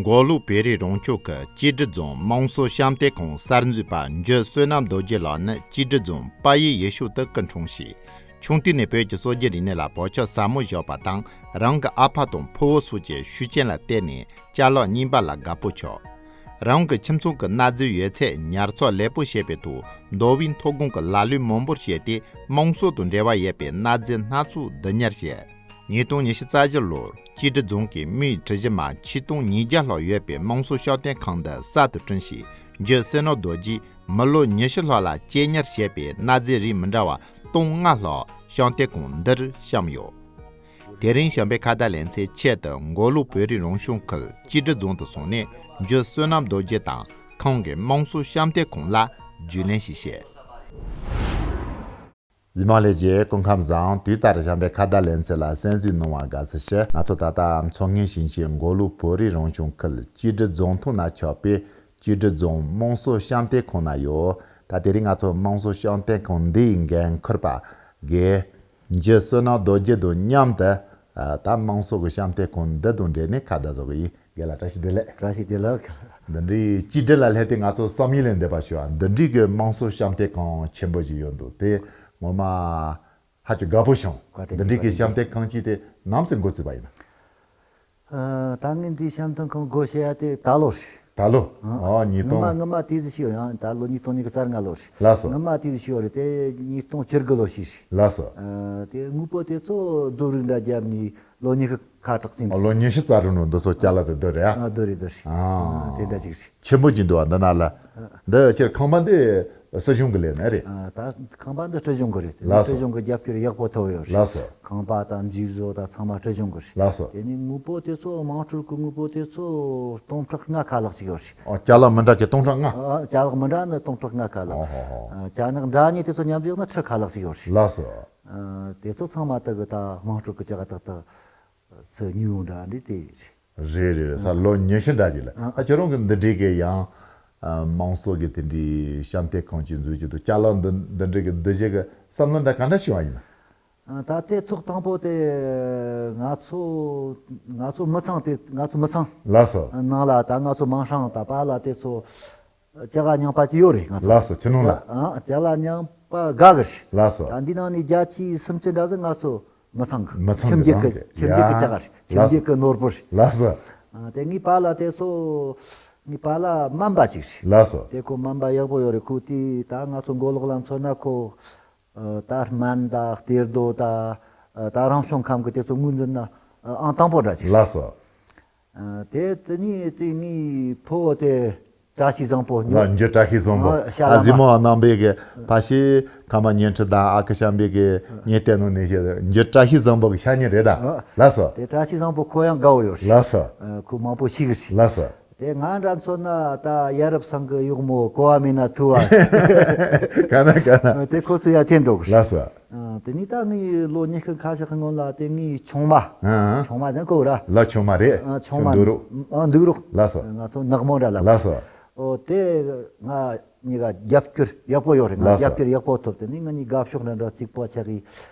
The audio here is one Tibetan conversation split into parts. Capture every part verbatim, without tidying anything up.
མགོ་ལོག་བོད་རིགས་རང་སྐྱོང་ཁུལ་ཀྱི་ཀྲི་རྫོང་དམངས་སྲོལ་བཤམས་སྟོན་ཁང་གསར་འཛུགས་པ་འཇུ་བསོད་ནམས་རྡོ་རྗེ་ལགས་ནི་ཀྲི་རྫོང་དཔལ་ཡུལ་ཡུལ་ཤོག་ཏུ་སྐུ་འཁྲུངས་ཤིང་། ཆུང་དུས་ནས་བོད་ཀྱི་སྲོལ་རྒྱུན་རིག་གནས་ལ་བག་ཆགས་ཟབ་མོ་བཞག་པ་དང་། རང་གི་ཨ་ཕ་དང་ཕུ་བོ་སོགས་ཀྱི་ཤུགས་རྐྱེན་ལ་བརྟེན་ནས་ཅ་ལག་རྙིང་པ་ལ་དགའ་པོ་ཆགས། རང་གི་ཁྱིམ་ཚང་གི་གནའ་རྫས་ཡོད་ཚད་ཉར་ཚགས་ལེགས་པོ་བྱས་པའི་ཐོག་མདོ་དབུས་མཐོ་སྒང་གི་ལ་ལུད་མང་པོར་བྱས་ཏེ་དམངས་སྲོལ་དང་འབྲེལ་བ་ཡོད་པའི་གནའ་རྫས་སྣ་ཚོགས་བསྡུ་ཉར་བྱས། ཉིས་སྟོང་ཉི་ཤུ་རྩ་བཞི་ལོར་ཀྲི་རྫོང་གི་མིའི་ཁྲི་ཞིབ་མ་ཆིག་སྟོང་ཉིས་བརྒྱ་ལྷག་ཡོད་པའི་དམངས་སྲོལ་བཤམས་སྟོན་ཁང་འདི་གསར་དུ་བསྐྲུན་ཞིང་། འཇུ་བསོད་ནམས་རྡོ་རྗེས་མི་ལོ་ཉི་ཤུ་ལྷག་ལ་གཅེས་ཉར་བྱས་པའི་གནའ་རྫས་རིགས་མི་འདྲ་བ་སྟོང་ལྔ་ལྷག་བཤམས་སྟོན་ཁང་འདིར་བཤམས་ཡོད། དེ་རིང་བྱམས་པའི་ཁ་བརྡ་ལེ་ཚན་ཆེད་དུ་མགོ་ལོག་བོད་རིགས་རང་སྐྱོང་ཁུལ་ཀྲི་རྫོང་དུ་སོང་ནས་འཇུ་བསོད་ནམས་རྡོ་རྗེ་དང་ཁོང་གི་དམངས་སྲོལ་བཤམས་སྟོན་ཁང་ལ་རྒྱུས་ལོན་ཞིག་བྱས། གཟིགས་མོ་ལྷན་རྒྱས་སྐུ་ཁམས་བཟང་། དུས་ལྟར་བྱམས་པའི་ཁ་བརྡ་ལེ་ཚན་ལ་གསན་གཟིགས་གནང་བར་དགའ་བསུ་ཞུ། ང་ཚོ་ད་ལྟ་མཚོ་སྔོན་ཞིང་ཆེན་མགོ་ལོག་བོད་རིགས་རང་སྐྱོང་ཁུལ་ཀྲི་རྫོང་ཐང་ན་ཆགས་པའི་ཀྲི་རྫོང་དམངས་སྲོལ་བཤམས་སྟོན་ཁང་ན་ཡོད། ད་དེ་རིང་ང་ཚོ་དམངས་སྲོལ་བཤམས་སྟོན་ཁང་འདིའི་འགན་འཁུར་པ་དགེ་འཇུ་བསོད་ནམས་རྡོ་རྗེ་དང་མཉམ་དུ། ད་དམངས་སྲོལ་གྱི་བཤམས་སྟོན་ཁང་འདི་དང་འབྲེལ་ནས་ཁ་བརྡ་བཟོ་གི་ཡིན། རྒན་ལགས་བཀྲ་ཤིས་བདེ་ལེགས། བཀྲ་ཤིས་བདེ་ལེགས། འདི་འདྲའི་བཅིངས་འགྲོལ་ལ་སླེབས་ཏེ་ང་ཚོ་བསམ་ཡུལ་ལས་འདས་པ་ཞིག་ཡོད། འདི་འདྲའི་གི་དམངས་སྲོལ་བཤམས་སྟོན་ཁང་ཆེན་པོ་ཞིག་ཡོད་འདུག་དེ་ངོ་མ་ཧ་ཅང་དགའ་པོ་བྱུང་། བཀའ་དྲིན་ཆེ། འདི་འདྲའི་གི་བཀའ་དྲིན་ཆེ། བཤམས་སྟོན་ཁང་ཅིག་དེ་ནམ་ཚོད་འགོ་བཙུགས་པ་ཡིན་ན། ཨ། ད་ངས་འདི་བཤམས་སྟོན་ཁང་སྒོ་ཕྱེ་ཡ་དེ་ད་ལོ་རེད། ད་ལོ། ཨ། ཨ། ཉིས་སྟོང་། སྔོན་མ་སྔོན་མ་དུས་ཚོད་ཞིག་ཡོད་རེད། ཨ། ད་ལོ་ཉིས་སྟོང་ཉི་ཤུ་རྩ་ལྔ་ལོ་རེད། ལགས་སོ། སྔོན་མ་དུས་ཚོད་ཞིག་ཡོད་རེད། དེ་ཉིས་སྟོང་བཅུ་དགུ་ལོ་ཞིག་རེད། ལགས་སོ། ཨ། དེ་དངོས་པོ་དེ་ཚོ་རྡོ་རིགས་འདྲ་བརྒྱབ་ནས་ལོ་ཉི་ཤུ་ཁ་གྲགས་ཟིན། ཨ། ལོ་ཉི་ཤུ་རྩ་དྲུག་ནང་འདི་ཚོ་ཅ་ལག་དེ་བསྡུ་རེད་ཨ། ཨ། བསྡུ་རེད་བསྡུ་རེད། ཨ། ཨ། དེ་འདྲ་ཞིག་རེད། ཆེན་པོ་ཅིག་འདུག་ཨ། འདི་ནང་ལ། ཨ། འདི་སྤྱིར་ཁང་པ་འདི་སྲིད་གཞུང་གི་ལས་ནི་རེད། ཨ། ད་ཁང་པ་འདི་སྲིད་གཞུང་གི་རེད། ལགས་སོ། སྲིད་གཞུང་གི་རྒྱབ་སྐྱོར་ཡག་པོ་ཐོབ་ཡོད་རེད། ལགས་སོ། ཁང་པ་དང་མཛེས་བཟོ་དང་ཚང་མ་སྲིད་གཞུང་གི་རེད། ལགས་སོ། དེ་ནས་དངོས་པོ་དེ་ཚོ་དམངས་ཁྲོད་ཀྱི་དངོས་པོ་དེ་ཚོ་སྟོང་ཕྲག་ལྔ་ཁ་ལྷག་ཅིག་ཡོད་རེད། ཨ། ཅ་ལག་མི་འདྲ་གི་སྟོང་ཕྲག་ལྔ། ཨ། ཅ་ལག་མི་འདྲ་ནི་སྟོང་ཕྲག་ལྔ་ཁ་ལྷག། ཨོ་ཧོ་ཧོ། ཨ། ཅ་ལག་འདྲ་མཉམ་དེ་ཚོ་མཉམ་འཇོག་ན་ཁྲི་ཁ་ལྷག་ཅིག་ཡོད་རེད། ལགས་སོ། ཨ། དེ་ཚོ་ཚང་མ་དག་གི་ད་དམངས་ཁྲོད་ཀྱི་ཅ་ལག་ཏག་ཏག་ཚུར་ཉོས་འདྲ་འདྲ་དེ་རེད། རེད་རེད་རེད། ས་ལོ་ཉི་ཤུ་འདྲ་ཅིག་ལ། ཨ། ཨ། ཁྱེད་རང་གི་འདི་འདྲའི་གི་ཡང་། ཨ། དམངས་སྲོལ་གི་དེ་འདྲའི་བཤམས་སྟོན་ཁང་ཅིག་འཛུགས་ཀྱི་འདུག་ཅ་ལག་འདི་འདི་འདྲའི་གི་འདི་བཞིན་གི་བསམ་བློ་འདྲ་ག་འདྲ་བྱུང་བ་ཡིན་ན། ཨ། ད་ལྟའི་ཐོག་དང་པོ་དེ་ང་ཚོ་ང་ཚོ་མི་ཚང་དེ་ང་ཚོ་མི་ཚང་། ལགས་སོ། ནང་ལ་ད་ང་ཚོ་མིང་སྲིང་དང་པཱ་ལགས་དེ་ཚོ་ཅ་ལག་རྙིང་པ་ཅིག་ཡོད་རེད་ང་ཚོ། ལགས་སོ། ཁྱི་ནང་ལ། ཨ། ཅ་ལག་རྙིང་པ་དགའ་གི་རེད། ལགས་སོ། ད་འདི་ནང་ནས་བརྒྱ་ཆ་སུམ་ཅུ་འདྲ་ཟིག་ང་ཚོ་མི་ཚང་གི། མི་ཚང་གི། ཁྱིམ་རྒྱུད་ཀྱི། རང་གི། ཁྱིམ་རྒྱུད་ཀྱི། ཡ། ཅ་ལག་རེད། ཁྱིམ་རྒྱུད་ཀྱི་ནོར་བུ་རེད། ལགས་སོ། ཨ། དེ་ངའི་པཱ་ལགས་དེ་ཚོ་ངའི་པཱ་ལགས་སྨན་པ་ཅིག་རེད། ལགས་སོ། དེ་ཁོ་སྨན་པ་ཡག་པོ་ཡོད་རེད། ཁོ་དེ་ད་ང་ཚོ་མགོ་ལོག་ལ་མཚོན་ན་ཁོ། ཨ། ད་སྨན་དང་གཏེར་རྡོ་དང་། ཨ། ད་རང་བྱུང་ཁམས་ཀྱི་དེ་ཚོ་ངོས་འཛིན་ན་ཨང་དང་པོ་འདྲ་ཅིག་རེད། ལགས་སོ། ཨ། དེ་དེ་ནས་དེ་ངའི་ཕུ་བོ་དེ་བཀྲ་ཤིས་བཟང་པོ། ཨ། འཇུ་བཀྲ་ཤིས་བཟང་པོ། ཨ། ཤ་ལ་ཨ། མ། གཟིགས་མོ་གནང་བའི་གི་ཕ་ཤི་ཁ་མ་ཉན་ཁྲི་དང་ཨ་ཁུ་བྱམས་པའི་གི་ཉེ་བསྟན་ནང་ནས་ཤི་འཇུ་བཀྲ་ཤིས་བཟང་པོ་གི་ཤ་ཉེ་རེད་ད། ཨ། ལགས་སོ། དེ་བཀྲ་ཤིས་བཟང་པོ་ཁོ་ཡང་དགའ་བོ་ཡོད་རེད། ལགས་སོ། ཨ། ཁོ་མང་པོ་ཤེས་གི་རེད། ལགས་སོ། དེ་ང་འདྲ་མཚོན་ན་ད་ཡ་རབས་ཚང་གི་གཡོག་མོ་གོ་བ་མེད་ན་ཐུ་བ། ག་ན་ག་ན། དེ་ཁོ་ཚོ་ཡ་འཐེན་འགྲོ་གི་རེད། ལགས་སོ། ཨ། དེ་ནས་ད་ངའི་ལོ་ཉི་ཤུ་ཁ་ཤས་ཀྱི་སྔོན་ལ་དེ་ངའི་ཆུང་མ། ཨ། ཆུང་མ་ཟེར་གོ་ར། ལ་ཆུང་མ་རེད། ཨ། ཆུང་མ། འདུག་རོགས། ཨ། འདུག་རོགས། ལགས་སོ། ང་ཚོ་ནག་མོ་འདྲ་ལ། ལགས་སོ། ཨོ། དེ་ང་གཉིས་ཀ་རྒྱབ་སྐྱོར་ཡག་པོ་ཡོད་རེད། ང་། ལགས་སོ། རྒྱབ་སྐྱོར་ཡག་པོ་ཐོབ། དེ་ནས་ང་གཉིས་དགའ་ཕྱོགས་འདྲ་འདྲ་གཅིག་པོ་ཆགས་གི།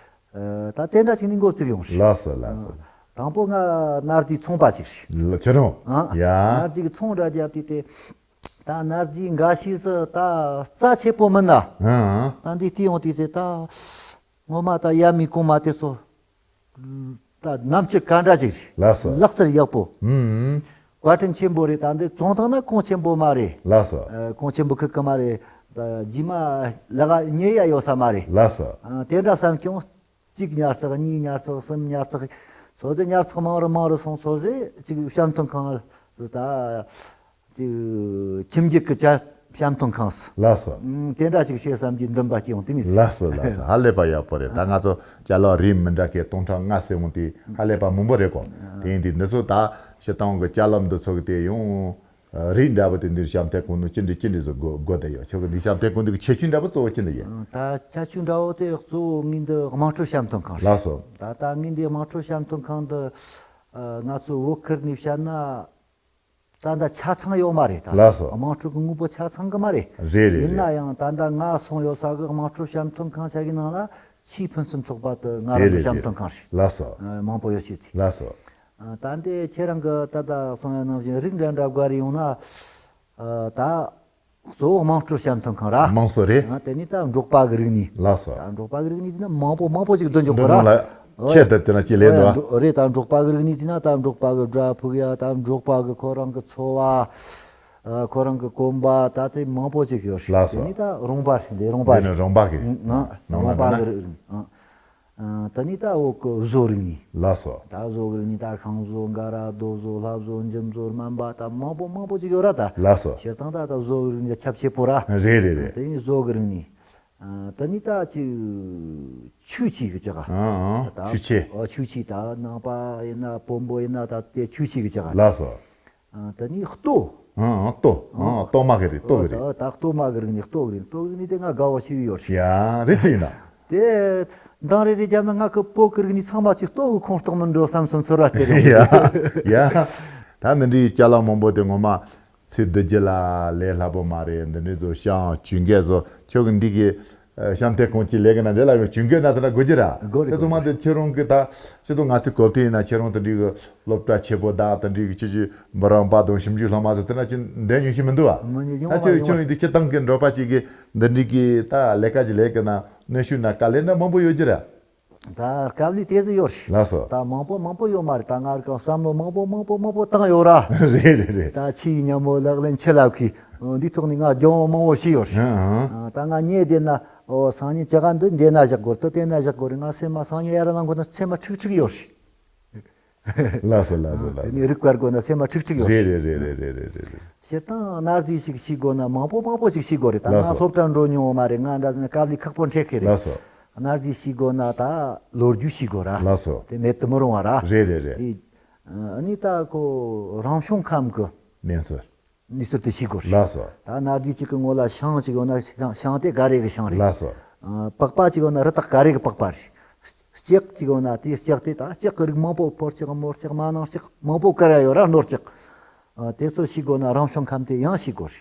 ཨ། ད་དེ་འདྲ་ཅིག་ནས་འགོ་བཙུགས་ཡོང་རེད། ལགས་སོ། ལགས་སོ། ཨ། དང་པོ་ང་གནའ་རྫས་ཚོང་པ་ཅིག་རེད། ལ་ཁྱེད་རང་། ཨ། ཡ། གནའ་རྫས་ཀྱི་ཚོང་འདྲ་རྒྱབ་དུས་དེ། ད་གནའ་རྫས་འགའ་ཤས་སུ་ད་རྩ་ཆེ་པོ་མིན་ན། ཨང་། ད་འདི་བལྟས་ཡོང་དུས་ཚེ་ད་ངོ་མ་ད་ཡ་མི་གོང་མ་དེ་ཚོ་ད་ནམ་ཆུ་ག་འདྲ་ཅིག་རེད། ལགས་སོ། ལག་རྩལ་ཡག་པོ། ཨང་། བཀའ་དྲིན་ཆེན་པོ་རེད། ད་འདི་བཙོང་སྟངས་ན་གོང་ཆེན་པོ་མ་རེད། ལགས་སོ། ཨ། གོང་ཆེན་པོ་ཁུག་གི་མ་རེད། ད་རྗེས་མ་ལག་ག་ཉེ་ཡ་ཡོད་ས་མ་རེད། ལགས་སོ། ཨ། དེ་འདྲ་བསམ་ཀྱང་། གཅིག་ཉར་ཚགས། གཉིས་ཉར་ཚགས། གསུམ་ཉར་ཚགས། སོ་སོས་ཉར་ཚགས་མང་རུ་མང་རུ་སོང་། སོ་སོས་གཅིག་བཤམས་སྟོན་ཁང་ཟིག་ད་གཅིག་ཁྱིམ་རྒྱུད་ཀྱི་བྱ་བཤམས་སྟོན་ཁང་ཟིག་ལགས་སོ། ཨང་། དེ་འདྲ་ཞིག་བྱེད་བསམ་གྱི་འདུན་པ་སྐྱེ་ཡོང་དེ་མི་ཟིག་ལགས་སོ། ལགས་སོ། ཧ་ལས་པ་ཡག་པོ་རེད། ད་ང་ཚོ་ཅ་ལག་རིགས་མི་འདྲ་གི་སྟོང་ཕྲག་ལྔ་ཟེར་འོང་དེ་ཧ་ལས་པ་མང་པོ་རེད་གོ། དེ་ཡིན་དུས་འདི་ཚོ་ད་སྤྱིར་བཏང་གི་ཅ་ལག་འདི་ཚོ་གི་དེ་ཡང་། རིགས་འདྲ་བོ་དེ་འདིར་བཤམས་སྟོན་ཁང་ནང་ཅི་འདྲ་ཅི་འདྲ་ཟེར་དགོས་དགོས་བསྡད་ཡོད། ཁྱོད་ཀྱི་འདི་བཤམས་སྟོན་ཁང་འདི་གི་ཁྱད་ཆོས་འདྲ་བོ་གཙོ་བོ་ཅི་འདྲ་ཡོད། ཨ། ད་ཁྱད་ཆོས་འདྲ་བོ་དེ་གཙོ་བོ་ངའི་འདི་དམངས་ཁྲོད་བཤམས་སྟོན་ཁང་རེད། ལགས་སོ། ད་ལྟ་ངའི་འདི་དམངས་ཁྲོད་བཤམས་སྟོན་ཁང་འདི། ཨ། ང་ཚོ་བོད་ཁུལ་ནས་བཤད་ན་ད་ལྟ་ཆ་ཚང་ཡོད་མ་རེད་ད། ལགས་སོ། དམངས་ཁྲོད་ཀྱི་དངོས་པོ་ཆ་ཚང་གི་མ་རེད། རེད་རེད་རེད། ཡིན་ན་ཡང་ད་ལྟ་ང་སོང་ཡོད་ས་གི་དམངས་ཁྲོད་བཤམས་སྟོན་ཁང་ཆ་གི་ནང་ལ་ཆེས་ཕུན་སུམ་ཚོགས་པ་དེ་ང་རང་གི་བཤམས་སྟོན་ཁང་རེད། ལགས་སོ། ཨ། མང་པོ་ཡོད་ཤེས་ཏེ། ལགས་སོ། ཨ། ད་འདི་ཁྱེད་རང་གི་ད་ལྟ་གསུང་ཡ་ནང་བཞིན་རིགས་འདྲ་འདྲ་བགར་ཡོང་ན། ཨ། ད་གཙོ་བོ་དམངས་ཁྲོད་བཤམས་ཐོན་ཁང་ར། དམངས་སྲོལ་རེད། ཨ། དེ་ནས་ད་འབྲོག་པ་གི་རིག་གནས། ལགས་སོ། ད་འབྲོག་པ་གི་རིག་གནས་ཟེར་ན་མང་པོ་མང་པོ་ཞིག་འདོན་འཇོག་གི་ར། འདོན་འདོན་ལ། ཆེད་དུ་དེ་རང་ཅིག་ལས་འདུག་ཨ། འབྲོ། རེད། ད་འབྲོག་པ་གི་རིག་གནས་ཟེར་ན་ད་འབྲོག་པ་གི་སྦྲ་ཕུག་ཡ། ད་འབྲོག་པ་གི་ཁོ་རང་གི་འཚོ་བ། ཨ། ཁོ་རང་གི་གོམ་པ་ད་དེ་མང་པོ་ཞིག་ཡོད་རེད། ལགས་སོ། དེ་ནས་ད་རོང་པ་རེད། འདི་རོང་པ་འདི་རེད། ནི་རོང་པ་གི། ཨང་། ནང་རོང་པ་ལ་གི་ན། རིག་གནས། ཨང་། ཨ། དེ་ནས་ད་འོག་གི་བཟོ་རིག་གནས། ལགས་སོ། ད་བཟོ་གི་རིག་གནས། ད་ཤིང་བཟོ། འགའ་ར་རྡོ་བཟོ། ལྷ་བཟོ། འཇིམ་བཟོ། སྨན་པ། ད་མང་པོ་མང་པོ་ཅིག་ཡོད་ར་ད། ལགས་སོ། སྤྱིར་བཏང་ད་ད་བཟོ་གི་རིག་གནས་ཁྱབ་ཆེ་པོ་ར། རེད་རེད་རེད། དེ་ནས་བཟོ་གི་རིག་གནས། ཨ། དེ་ནས་ད་ཅིག་ཆོས་ཆས་གི་ཅིག་ག། ཨང་ཨང་། ད་ཆོས་ཆས། ཨ། ཆོས་ཆས། ད་ནང་པ་ཡིན་ན་བོན་པོ་ཡིན་ན་ད་དེ་ཆོས་ཆས་གི་ཅིག་ག། ལགས་སོ། ཨ། དེ་ནས་ལྟོ། ཨང་ཨང་། ལྟོ། ཨང་། ལྟོ་མ་གི་རེད། ལྟོ་གི་རེད། ད་ལྟོ་མ་གི་རིག་གནས། ལྟོ་གི་རིག་གནས། ལྟོ་གི་རིག་གནས་དེ་ང་དགའ་བོ་ཞིག་ཡོད་རེད། ཡ། རེད་དེ་ཡིན་ན། དེ་འདང་རེ་རེ་བརྒྱབ་ན་ང་གི་བོད་གི་རིག་གནས་ཚང་མ་ཅིག་ལྟོ་གི་ཁོངས་གཏོགས་མིན་འགྲོ་བསམ་སོང་། ཚོར་བ་དེ་རེད། ཡ་ཡ། ད་འདི་འདྲའི་ཅ་ལག་མང་པོ་དེ་ངོ་མ་ཚོས་བསྡུ་རྒྱུ་ལ་ལས་སླ་པོ་མ་རེད། འདི་འདྲའི་ཚོ་བཤམས་གྱོན་གོས་བཟོ། ཁྱོད་ཀྱི་འདི་གི་ཨ། བཤམས་སྟོན་ཁང་ཅིག་ལས་ཀྱི་ན་འདི་ལ་ཡང་གྱོན་གོས་ན་དེ་འདྲ་དགོས་ཀྱི་ར། དགོས་རེད། དེ་ཚང་མ་དགོས་རེད། དེ་ཁྱེད་རང་གི་ད་ཅི་ཐུབ་ང་ཚོའི་གོ་ཐོས་ཡིན་ན་ཁྱེད་རང་དེ་འདྲའི་གི་སློབ་གྲྭ་ཆེ་པོ་དང་དེ་འདྲའི་གི་ཆོས་བརྒྱུད་འབུམ་རམས་པ་དང་ཞིབ་འཇུག་སློབ་མ་ཟེར་དེ་འདྲ་ཅིག་འདོན་མྱོང་ཤེས་མི་འདུག་བ། མི་འདུག་ད་ཁྱོད་ཡོང་བ་ཁྱོད་ཡིན་དུས་ཁྱེད་ཏང་གི་འབྲོག་པ་ཅིག་གི་འདི་འདྲའི་གི་ད་ལས་ཀ་ཅིག་ལས་ཀྱི་ན་གནོན་ཤུགས་ན་དཀའ་ལས་འདྲ་མང་པོ་ཡོད་ཀྱི་ར། ད་དཀའ་ལས་དེ་ཚོ་ཡོད་རེད། ལགས་སོ། ད་མང་པོ་མང་པོ་ཡོད་མ་རེད། ད་ང་རང་བསམ་བློ་མང་པོ་མང་པོ་མང་པོ་བཏང་ཡོད་ར། རེད་རེད་རེད། ད་ཆུའི་ཉ་མོ་ལག་ལེན་ཆུ་ལ་ཁུས། འདི་ཐོག་ནས་ང་སྦྱོང་བ་མང་པོ་ཞིག་ཡོད་རེད། ཨང་ཨང་། ཨ། ད་ང་ཉལ་བསྡད་ན། ཨོ། སང་ཉིན་ཅི་ག་འདི་འདི་ན་བཞག་དགོས། དེ་དེ་ན་བཞག་དགོས་རེད། ང་སེམས་མ་སང་ཉིན་ཡར་ལངས་དགོས་ན་སེམས་མ་འཁྲུག་འཁྲུག་ཡོད་རེད། ལགས་སོ་ལགས་སོ་ལགས་སོ། དེ་ནས་རིག་པར་དགོས་ན་སེམས་མ་འཁྲུག་འཁྲུག་ཡོད་རེད། རེད་རེད། ད་སྤྱིར་བཏང་གནའ་རྫས་ཤིག་ཤེས་དགོས་ན་མང་པོ་མང་པོ་ཞིག་ཤེས་དགོས་རེད། ད་ལགས་ང་སོ། སློབ་གྲྭ་འགྲོ་མྱོང་བ་མ་རེད། ང་འདྲ་ཟེར་ན་དཀའ་ལས་ཁག་པོ་འཕྲད་ཀྱི་རེད། ལགས་སོ། གནའ་རྫས་ཤེས་དགོས་ན་ད་ལོ་རྒྱུས་ཤེས་དགོས་ར། ལགས་སོ། དེ་མེད་དུ་མི་རུང་བ་ར། རེད་རེད་རེད། དེ་ཨ་ནི་ད་ཁོ་རང་བྱུང་ཁམས་ཀྱི་གནས་ཚུལ། གནས་ཚུལ་དེ་ཤེས་དགོས་རེད། ལགས་སོ། ད་གནའ་རྫས་གཅིག་གི་ངོ་ལ་ཤིང་གཅིག་ཡོད་ན་ཤིང་ཤིང་དེ་ག་རེ་གི་ཤིང་རེད། ལགས་སོ། ཨ། པགས་པ་གཅིག་ཡོད་ན་རི་དྭགས་ག་རེ་གི་པགས་པ་རེད། ལྕགས་གཅིག་ཡོད་ན་དེའི་ལྕགས་དེ་ད་ལྕགས་ཀྱི་རིགས་མང་པོ། ཕོ་ལྕགས། མོ་ལྕགས། མ་ནིང་ལྕགས། མང་པོ་ག་རེ་ཡོད་ར། ནོར་ལྕགས། ཨ། དེ་ཚོ་ཤེས་དགོས་ན་རང་བྱུང་ཁམས་དེ་ཡང་ཤེས་དགོས་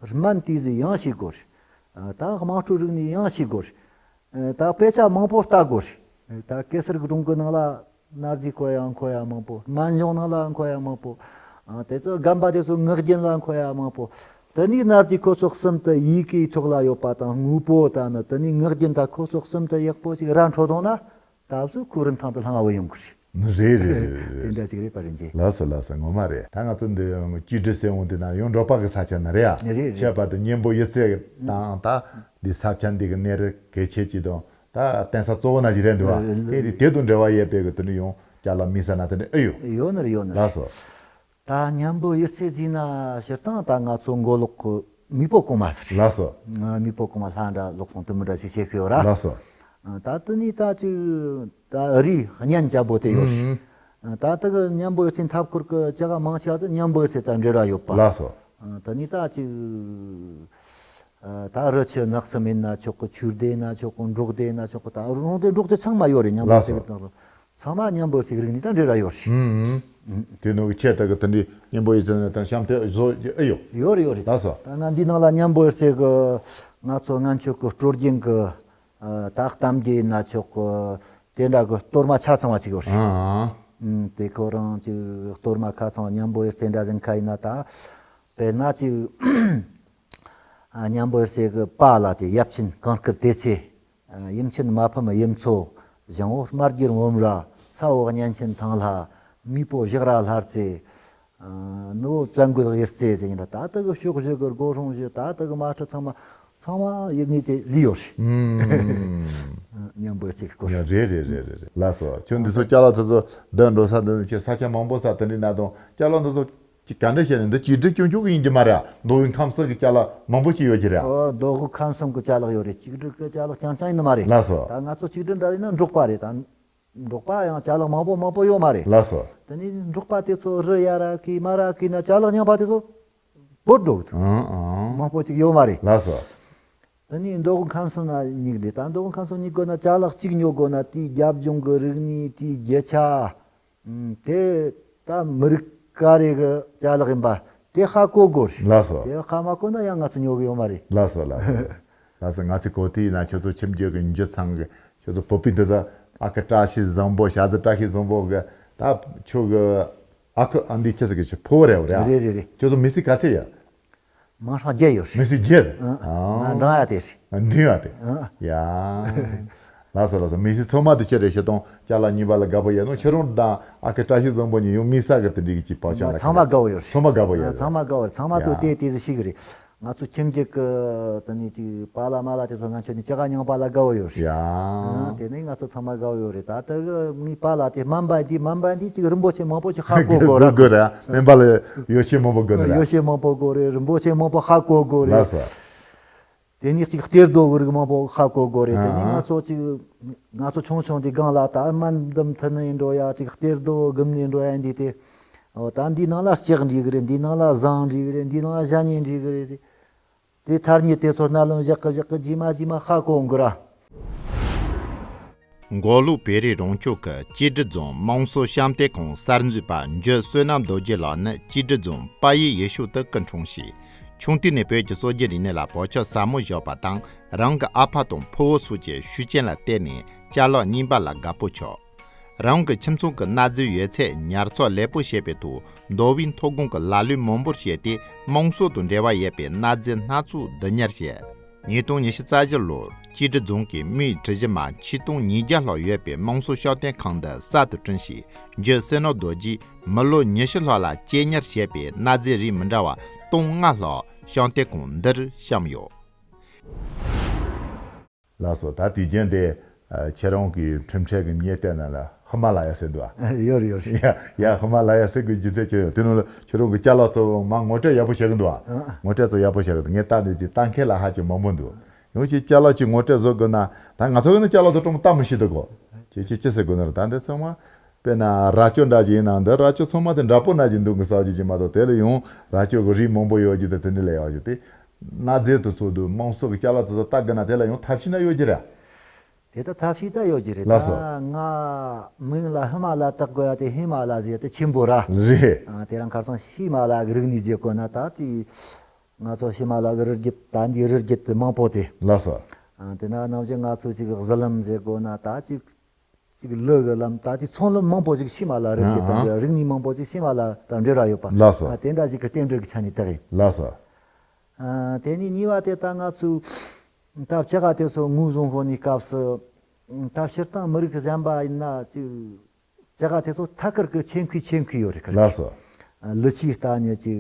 རེད། སྨན་དེ་ཚོ་ཡང་ཤེས་དགོས་རེད། ཨ། ད་དམངས་ཁྲོད་རིག་གནས་ཡང་ཤེས་དགོས་རེད། ཨ། ད་དཔེ་ཆ་མང་པོ་ལྟ་དགོས་རེད། ད་གེ་སར་གྱི་སྒྲུང་གི་ནང་ལ་གནའ་རྫས་མཁོ་ཡ་མཁོ་ཡ་མང་པོ། སྨན་གཞུང་ནང་ལ་མཁོ་ཡ་མང་པོ། ཨ། དེ་ཚོ་རྒན་པ་དེ་ཚོ་ངག་རྒྱུན་ལ་མཁོ་ཡ་མང་པོ། དེ་ནས་གནའ་རྫས་ཁོ་ཚོ་གསུམ་དུ་ཡི་གེའི་ཐོག་ལ་ཡོད་པ་དང་། དངོས་པོ་དང་ནི་དེ་ནས་ངག་རྒྱུན་དང་ཁོ་ཚོ་གསུམ་དུ་ཡག་པོ་ཞིག་ར་འཕྲོད་བཏང་ན། ད་གཟོད་ཁོ་རིན་ཐང་དུ་ལྷང་བ་ཡོང་གི་རེད། རེད་རེད་རེད་རེད། དེ་འདྲ་ཅིག་རེད་པ། རིན་ཆེན། ལགས་སོ་ལགས་སོ། ངོ་མ་རེད། ད་ང་ཚོ་འདི་བཅོས་སྒྲིག་ཟེར་འོང་དུས་ན་ཡང་འབྲོག་པ་གི་ས་ཆ་ན་རེད་ཨ། རེད་རེད། ཁྱད་པར་དུ་གཉན་པོ་གཡུ་རྩེ་དང་ད་འདི་ས་ཆ་འདི་གི་གནས་རི་གལ་ཆེ་ཅིག་དང་། ད་བརྟེན་ས་གཙོ་བོ་ན་ཅིག་རེད་འདུག་ཨ། རེད་རེད། དེ་དེ་དེ་དང་འབྲེལ་བ་ཡོད་པའི་གི་དེ་ནི་ཡང་ཅ་ལག་དམིགས་བསལ་ན་དེ་འདྲ་ཨེ་ཡོད། ཡོད་ནི་རེད། ཡོད་ནི་རེད། ལགས་སོ། ད་གཉན་པོ་གཡུ་རྩེ་ཟེར་ན་སྤྱིར་བཏང་ད་ང་ཚོ་མགོ་ལོག་གི་མེས་པོ་གོང་མ་ཟེར། ལགས་སོ། ང་མེས་པོ་གོང་མ་ལྷ་འདྲེ་ལོ་ཚང་དུ་མི་འདྲ་ཞིག་བྱེད་ཀྱི་ཡོད་ར། ལགས་སོ། ད་དེ་ནས་ད་ཅིག་ད་རི་གཉན་ཅན་པོ་དེ་ཡོད་རེད། ཨུམ། ད་དེ་གི་གཉན་པོ་གཡུ་རྩེ་མཐའ་འཁོར་གི་ཅ་ག་མང་ཆེ་བ་ཚོ་གཉན་པོ་གཡུ་རྩེ་དང་འབྲེལ་བ་ཡོད་པ། ལགས་སོ། དེ་ནས་ད་ཅིག་ད་རི་ཆུ་ནགས་གསུམ་ཡིན་ན་ཆོག་གི། ཆོས་སྡེ་ཡིན་ན་ཆོག་གི། འབྲོག་སྡེ་ཡིན་ན་ཆོག་གི། ད་རོང་སྡེ་འབྲོག་སྡེ་ཚང་མ་ཡོད་རེད། གཉན་པོ་གཡུ་རྩེ་གི་ནང་། ལགས་སོ། ཚང་མ་གཉན་པོ་གཡུ་རྩེ་གི་རིག་གནས་དང་འབྲེལ་བ་ཡོད་རེད། ཨུམ། དེ་ནང་གི་ཆེད་དུ་གི་དེ་འདྲའི་གཉན་པོ་གཡུ་རྩེ་ནས་དང་བཤམས་སྟོན་བཟོ་རྒྱུ་ཨེ་ཡོད། ཡོད་རེད། ཡོད་རེད། ལགས་སོ། ད་ང་འདི་ནང་ལ་གཉན་པོ་གཡུ་རྩེ་གི་ང་ཚོ་སྔོན་ཆད་གི་སྲོལ་རྒྱུན་གི་ད་གཏམ་རྒྱུད་ཡིན་ན་ཆོག་གི། དེ་འདྲ་གི་གཏོར་མ་ཆ་ཚང་བ་ཅིག་ཡོད་རེད། ཨང་། ཨུམ། དེ་ཁོ་རང་ཅིག་གཏོར་མ་ཁ་ཚང་བ་གཉན་པོ་གཡུ་རྩེ་འདྲ་ཟིན་ཁ་ཡིན་ན། ད་དཔེར་ན་ཅིག་གཉན་པོ་གཡུ་རྩེ་གི་པཱ་ལགས་དེ་ཡབ་ཆེན་གངས་དཀར་བདེ་ཚེ། ཡུམ་ཆེན་མ་ཕམ་ཡུམ་མཚོ། ཞང་བོ་སྨྲ་རྒྱལ་འོམ་ར། ཚ་བོ་གཉན་ཆེན་ཐང་ལྷ། མེས་པོ་བཞག་ར་ལྷ་རྩེ། ནུ་བོ་བཙན་རྒོད་གཡུ་རྩེ་ཟེར་ཡིན་ར། ད་ལྟ་གི་ཕྱོགས་བཞི་གི་སྒོ་སྲུང་བཞི། ད་ལྟ་གི་དམག་ཁྲི་ཚང་མ་ཚང་མ་ཡིག་ངོས་དེ་ལུས་ཡོད་རེད། ཨུམ། གཉན་པོ་གཡུ་རྩེ་གི་སྐོར། ཡ། རེད་རེད་རེད་རེད་རེད། ལགས་སོ། ཁྱོད་འདི་ཚོ་ཅ་ལག་དེ་ཚོ་འདི་འགྲོ་ས་འདི་ནི་ཁྱེད་ས་ཆ་མང་པོ་ས་དེ་འདྲའི་ན་དང་ཅ་ལག་འདི་ཚོ། ཅིག་ག་འདྲ་བཤད་ནས་འདི་གཅིག་སྒྲིལ་སྐྱོང་ཆོག་གི་ཡིན་གྱི་མ་རེད། མདོ་དབུས་ཁམས་གསུམ་གྱི་ཅ་ལག་མང་པོ་ཅིག་ཡོད་ཀྱི་རེད། ཨོ། མདོ་དབུས་ཁམས་གསུམ་གྱི་ཅ་ལག་ཡོད་རེད། གཅིག་སྒྲིལ་གྱི་ཅ་ལག་རྐྱང་རྐྱང་ཡིན་ནི་མ་རེད། ལགས་སོ། ད་ང་ཚོ་གཅིག་སྒྲིལ་འདྲ་ཡིན་ན་འབྲོག་པ་རེད། ད་འབྲོག་པ་ཡང་ཅ་ལག་མང་པོ་མང་པོ་ཡོད་མ་རེད། ལགས་སོ། དེ་ནས་འབྲོག་པ་དེ་ཚོ་རི་ཡར་ར་བརྐོས་མར་ར་བརྐོས་ན་ཅ་ལག་རྙིང་པ་དེ་ཚོ་བོར་འགྲོ་གི་འདུག་ཨང་ཨང་། མང་པོ་ཅིག་ཡོད་མ་རེད། ལགས་སོ། དེ་ནས་མདོ་དབུས་ཁམས་གསུམ་ན་སྙེགས་རེད། ད་མདོ་དབུས་ཁམས་གསུམ་སྙེགས་དགོས་ན་ཅ་ལག་གཅིག་ཉོ་དགོས་ན་དེའི་རྒྱབ་ལྗོངས་ཀྱི་རིག་གནས། དེའི་རྒྱུ་ཆ། ཨུམ། དེ་ད་མི་རིགས་ག་རེ་གི་ཅ་ལག་ཡིན་པ་དེ་ཧ་གོ་དགོས་རེད། ལགས་སོ། དེ་ཧ་མ་གོ་ན་ཡང་ང་ཚོ་ཉོ་གི་ཡོད་མ་རེད། ལགས་སོ་ལགས་སོ། ལགས་སོ། ང་ཚོའི་གོ་ཐོས་ཡིན་ན་ཁྱོད་ཚོ་ཁྱིམ་རྒྱུད་ཀྱི་འཇུ་ཚང་གི་ཁྱོད་ཚོ་བོད་པའི་འདི་ཚོ་ཨ་ཁུ་བཀྲ་ཤིས་བཟང་པོ། ཞ་ཟི་བཀྲ་ཤིས་བཟང་པོ་གི་ ད་ཁྱོད་ཀྱི་ཨ་ཁུ་ཨ་འདི་ཆི་ཟིག་གི་ཕུ་བོ་རེད་བ་རེད། རེད་རེད་རེད། ཁྱོད་ཚོ་མི་སི་ག་ཚད་ཡ། མིང་སྲིང་བརྒྱད་ཡོད་རེད། མི་སི་བརྒྱད། ཨ། ང་འབྲིང་ཡ་དེ་རེད། འབྲིང་ཡ་དེ། ཨ། ཡ། ལགས་སོ་ལགས་སོ། མི་སི་ཚང་མ་དེ་ཆི་རེད་ཤི་དང་ཅ་ལག་གཉིས་པ་ལ་དགའ་པོ་ཡོད་ནོ། ཁྱོད་རང་དང་ཨ་ཁུ་བཀྲ་ཤིས་བཟང་པོ་གཉིས་ཡང་མི་ས་གི་དེ་འདྲི་གི་ཅིག་བག་ཆགས་ན། ཚང་མ་དགའ་བོ་ཡོད་རེད། ཚང་མ་དགའ་པོ་ཡོད། ཨ། ཚང་མ་དགའ་བོ་རེད། ཚང་མ་དུ་ཡ། དེ་དེ་ཟིག་ཤི་གི་རེད། ང་ཚོ་ཁྱིམ་རྒྱུད་ཀྱི་དེ་ནས་ཅིག་པཱ་ལགས་མ་ལགས་དེ་ཚོ་ང་ཁྱོད་ནས་ཅི་ག་མྱང་པཱ་ལགས་དགའ་བོ་ཡོད་རེད། ཡ། ཨ། དེ་ནས་ང་ཚོ་ཚང་མ་དགའ་བོ་ཡོད་རེད། ད་ལྟ་གི་ངའི་པཱ་ལགས་དེ་སྨན་པ་འདི་སྨན་པ་འདི་ཅིག་རིན་པོ་ཆེ་མང་པོ་ཅིག་ཧ་གོ་དགོས་ར། དགོས་ར། སྨན་པ་ལ་ཡོ་བྱད་མང་པོ་དགོས་ར། ཡོ་བྱད་མང་པོ་དགོས་རེད། རིན་པོ་ཆེ་མང་པོ་ཧ་གོ་དགོས་རེད། ལགས་སོ། དེ་ནས་ཅིག་གཏེར་རྡོ་གི་རིགས་མང་པོ་ཧ་གོ་དགོས་རེད། དེ་ནས་ཡ། ང་ཚོ་ཅིག་ང་ཚོ་ཆུང་ཆུང་དེ་སྒང་ལ་ད་སྨན་འདི་མཐུད་ནས་འགྲོ་ཡ། ཅིག་གཏེར་རྡོ་སྒུམ་ནས་འགྲོ་ཡ་འདི་དེ། འོ། ད་འདིའི་ནང་ལ་ལྕགས་འདྲིས་གི་རེད། འདིའི་ནང་ལ་ཟངས་འདྲིས་གི་རེད། འདིའི་ནང་ལ་ཞྭ་སྨྱུག་འདྲིས་གི་རེད། དེ་ཐ་སྙད་དེ་ཚོ་རྣ་ལམ་བཞག་གི་བཞག་གི་རྗེས་མ་རྗེས་མ་ཧ་གོ་འགི་ར། མགོ་ལོག་བོད་རིགས་རང་སྐྱོང་གི་ཀྱེ་ཀྲི་རྫོང་དམངས་སྲོལ་བཤམས་སྟོན་ཁང་གསར་འཛུགས་པ་འཇུ་བསོད་ནམས་རྡོ་རྗེ་ལགས་ནི་ཀྱེ་ཀྲི་རྫོང་དཔལ་ཡུལ་ཡུལ་ཤུལ་དུ་སྐུ་འཁྲུངས་ཤིང་། ཆུང་དུས་ནས་བོད་ཀྱི་སྲོལ་རྒྱུན་རིག་གནས་ལ་བག་ཆགས་ཟབ་མོ་བཞག་པ་དང་། རང་གི་ཨ་ཕ་དང་ཕུ་བོ་སོགས་ཀྱི་ཤུགས་རྐྱེན་ལ་བརྟེན་ནས་ཅ་ལག་རྙིང་པ་ལ་དགའ་པོ་ཆགས། རང་གི་ཁྱིམ་ཚང་གི་གནའ་རྫས་ཡོད་ཚད་ཉར་ཚགས་ལེགས་པོ་བྱས་པའི་ཐོག་མདོ་དབུས་མཐོ་སྒང་གི་ལ་ལུང་མང་པོར་བྱས་ཏེ་དམངས་སྲོལ་དང་འབྲེལ་བ་ཡོད་པའི་གནའ་རྫས་སྣ་ཚོགས་བསྡུ་ཉར་བྱས། ཉིས་སྟོང་ཉི་ཤུ་རྩ་བཞི་ལོར་ཀྱེ་ཀྲི་རྫོང་གིས་མིའི་གྲུ་བཞི་མ་ཆིག་སྟོང་ཉིས་བརྒྱ་ལྷག་ཡོད་པའི་དམངས་སྲོལ་བཤམས་སྟོན་ཁང་འདི་གསར་དུ་བསྐྲུན་ཞིང་། འཇུ་བསོད་ནམས་རྡོ་རྗེས་མི་ལོ་ཉི་ཤུ་ལྷག་ལ་གཅེས་ཉར་བྱས་པའི་གནའ་རྫས་རིགས་མི་འདྲ་བ་སྟོང་ལྔ་ལྷག་བཤམས་སྟོན་ཁང་འདིར་བཤམས་ཡོད། ལགས་སོ། ད་དུས་རྒྱུན་དེ་ཨ། ཁྱེད་རང་གི་འཕྲིན་ཕྲན་གྱི་མྱི་སྟེང་ན་ལ་ཧི་མ་ལ་ཡ་ཟེར་འདུག་ཨ། ཡོད་རེད་ཡོད་རེད། ཡ་ཡ་ཧི་མ་ལ་ཡ་ཟེར་དགོས་རྒྱུ་མཚན་ཅི་ཡོད། དེ་ནང་ལ་ཁྱེད་རང་གི་ཅ་ལག་ཚོ་མ་ངོ་སྤྲོད་ཡག་པོ་བྱེད་གི་འདུག་ཨ། ཨ། ངོ་སྤྲོད་ཚོ་ཡག་པོ་བྱེད་གི་འདུག་ངས་ལྟ་ནས་དེ་ལྟ་མཁན་ལ་ཧ་ཅང་མང་པོ་འདུག་ཡང་ཅིག་ཅ་ལག་ཅིག་ངོ་སྤྲོད་བཟོ་དགོས་ན། ད་ང་ཚོ་གི་ནི་ཅ་ལག་ཚོ་ཀྲུང་ལྟ་མི་ཤེས་འདུག་གོ་ཅེས་ཅེས་ཅི་ཟེར་དགོས་ན་ར། ད་འདི་ཚང་མ་དཔེར་ན་རྭ་ཅོ་འདྲ་ཞིག་ཡིན་ན། འདི་རྭ་ཅོ་ཚང་མ་དེ་འདྲ་པོ་ན་ཅིག་འདུག་གི་ས་ཅིག་ཅིག་མ་གཏོགས། དེ་ལ་ཡང་རྭ་ཅོ་གི་རིགས་མང་པོ་ཡོད་ཀྱི། དེ་དེ་འདྲ་ལས་ཡོད་ཀྱི། དེ་གནའ་རྫས་དེ་ཚོ་དུ་དམངས་སྲོལ་གྱི་ཅ་ལག་དེ་ཚོ་ལྟ་དགོས་ན་དེ་ལ་ཡང་ཐབས་ཤེས་ན་ཡོད་ཀྱི་རེད། དེ་ད་ཐབས་ཤེས་ད་ཡོད་ཀྱི་རེད། ལགས་སོ། ད་ང་མིང་ལ་ཧི་མ་ལ་བཏགས་དགོས་ཡ་དེ་ཧི་མ་ལ་ཟེར་དེ་ཆེན་པོ་ར། རེད། ཨ། དེ་རང་ཁ་སང་ཧི་མ་ལ་གི་རིག་གནས་ཟེར་དགོས་ན། ད་དེ་ང་ཚོ་ཧི་མ་ལ་གི་རི་རྒྱུད། ད་འདི་རི་རྒྱུད་དེ་མང་པོ་དེ། ལགས་སོ། ཨ། དེ་ན་ནང་བཞིན་ང་ཚོ་ཅིག་གཟི་ལམ་ཟེར་དགོས་ན། ད་ཅིག་ཅིག་ལི་གི་ལམ། ད་དེ་ཚོང་ལམ་མང་པོ་ཅིག་ཧི་མ་ལ་རི་རྒྱུད་དང་། ཨ་ཨ། རིག་གནས་མང་པོ་ཅིག་ཧི་མ་ལ་དང་འབྲེལ་བ་ཡོད་པ། ལགས་སོ། ཨ། དེ་འདྲ་ཞིག་གི་རྟེན་འབྲེལ་གྱི་ཆ་ནས་བཏགས་ཡིན། ལགས་སོ། ཨ། དེ་ནས་གཉིས་པ་དེ་ད་ང་ཚོས་ད་ཅ་ག་དེ་ཚོ་ངོས་བཟུང་ཤོག་ནི་སྐབས་སུ། ད་སྤྱིར་བཏང་མི་རིགས་གཞན་པ་ཡིན་ན་ཅིག་ཅ་ག་དེ་ཚོ་ཐད་ཀར་གྱི་ཆེད་མཁས་ཆེད་མཁས་ཡོད་རེད། ལགས་སོ། ཨ། ལི་ཆུའི་རྟ་ནི་ཅིག་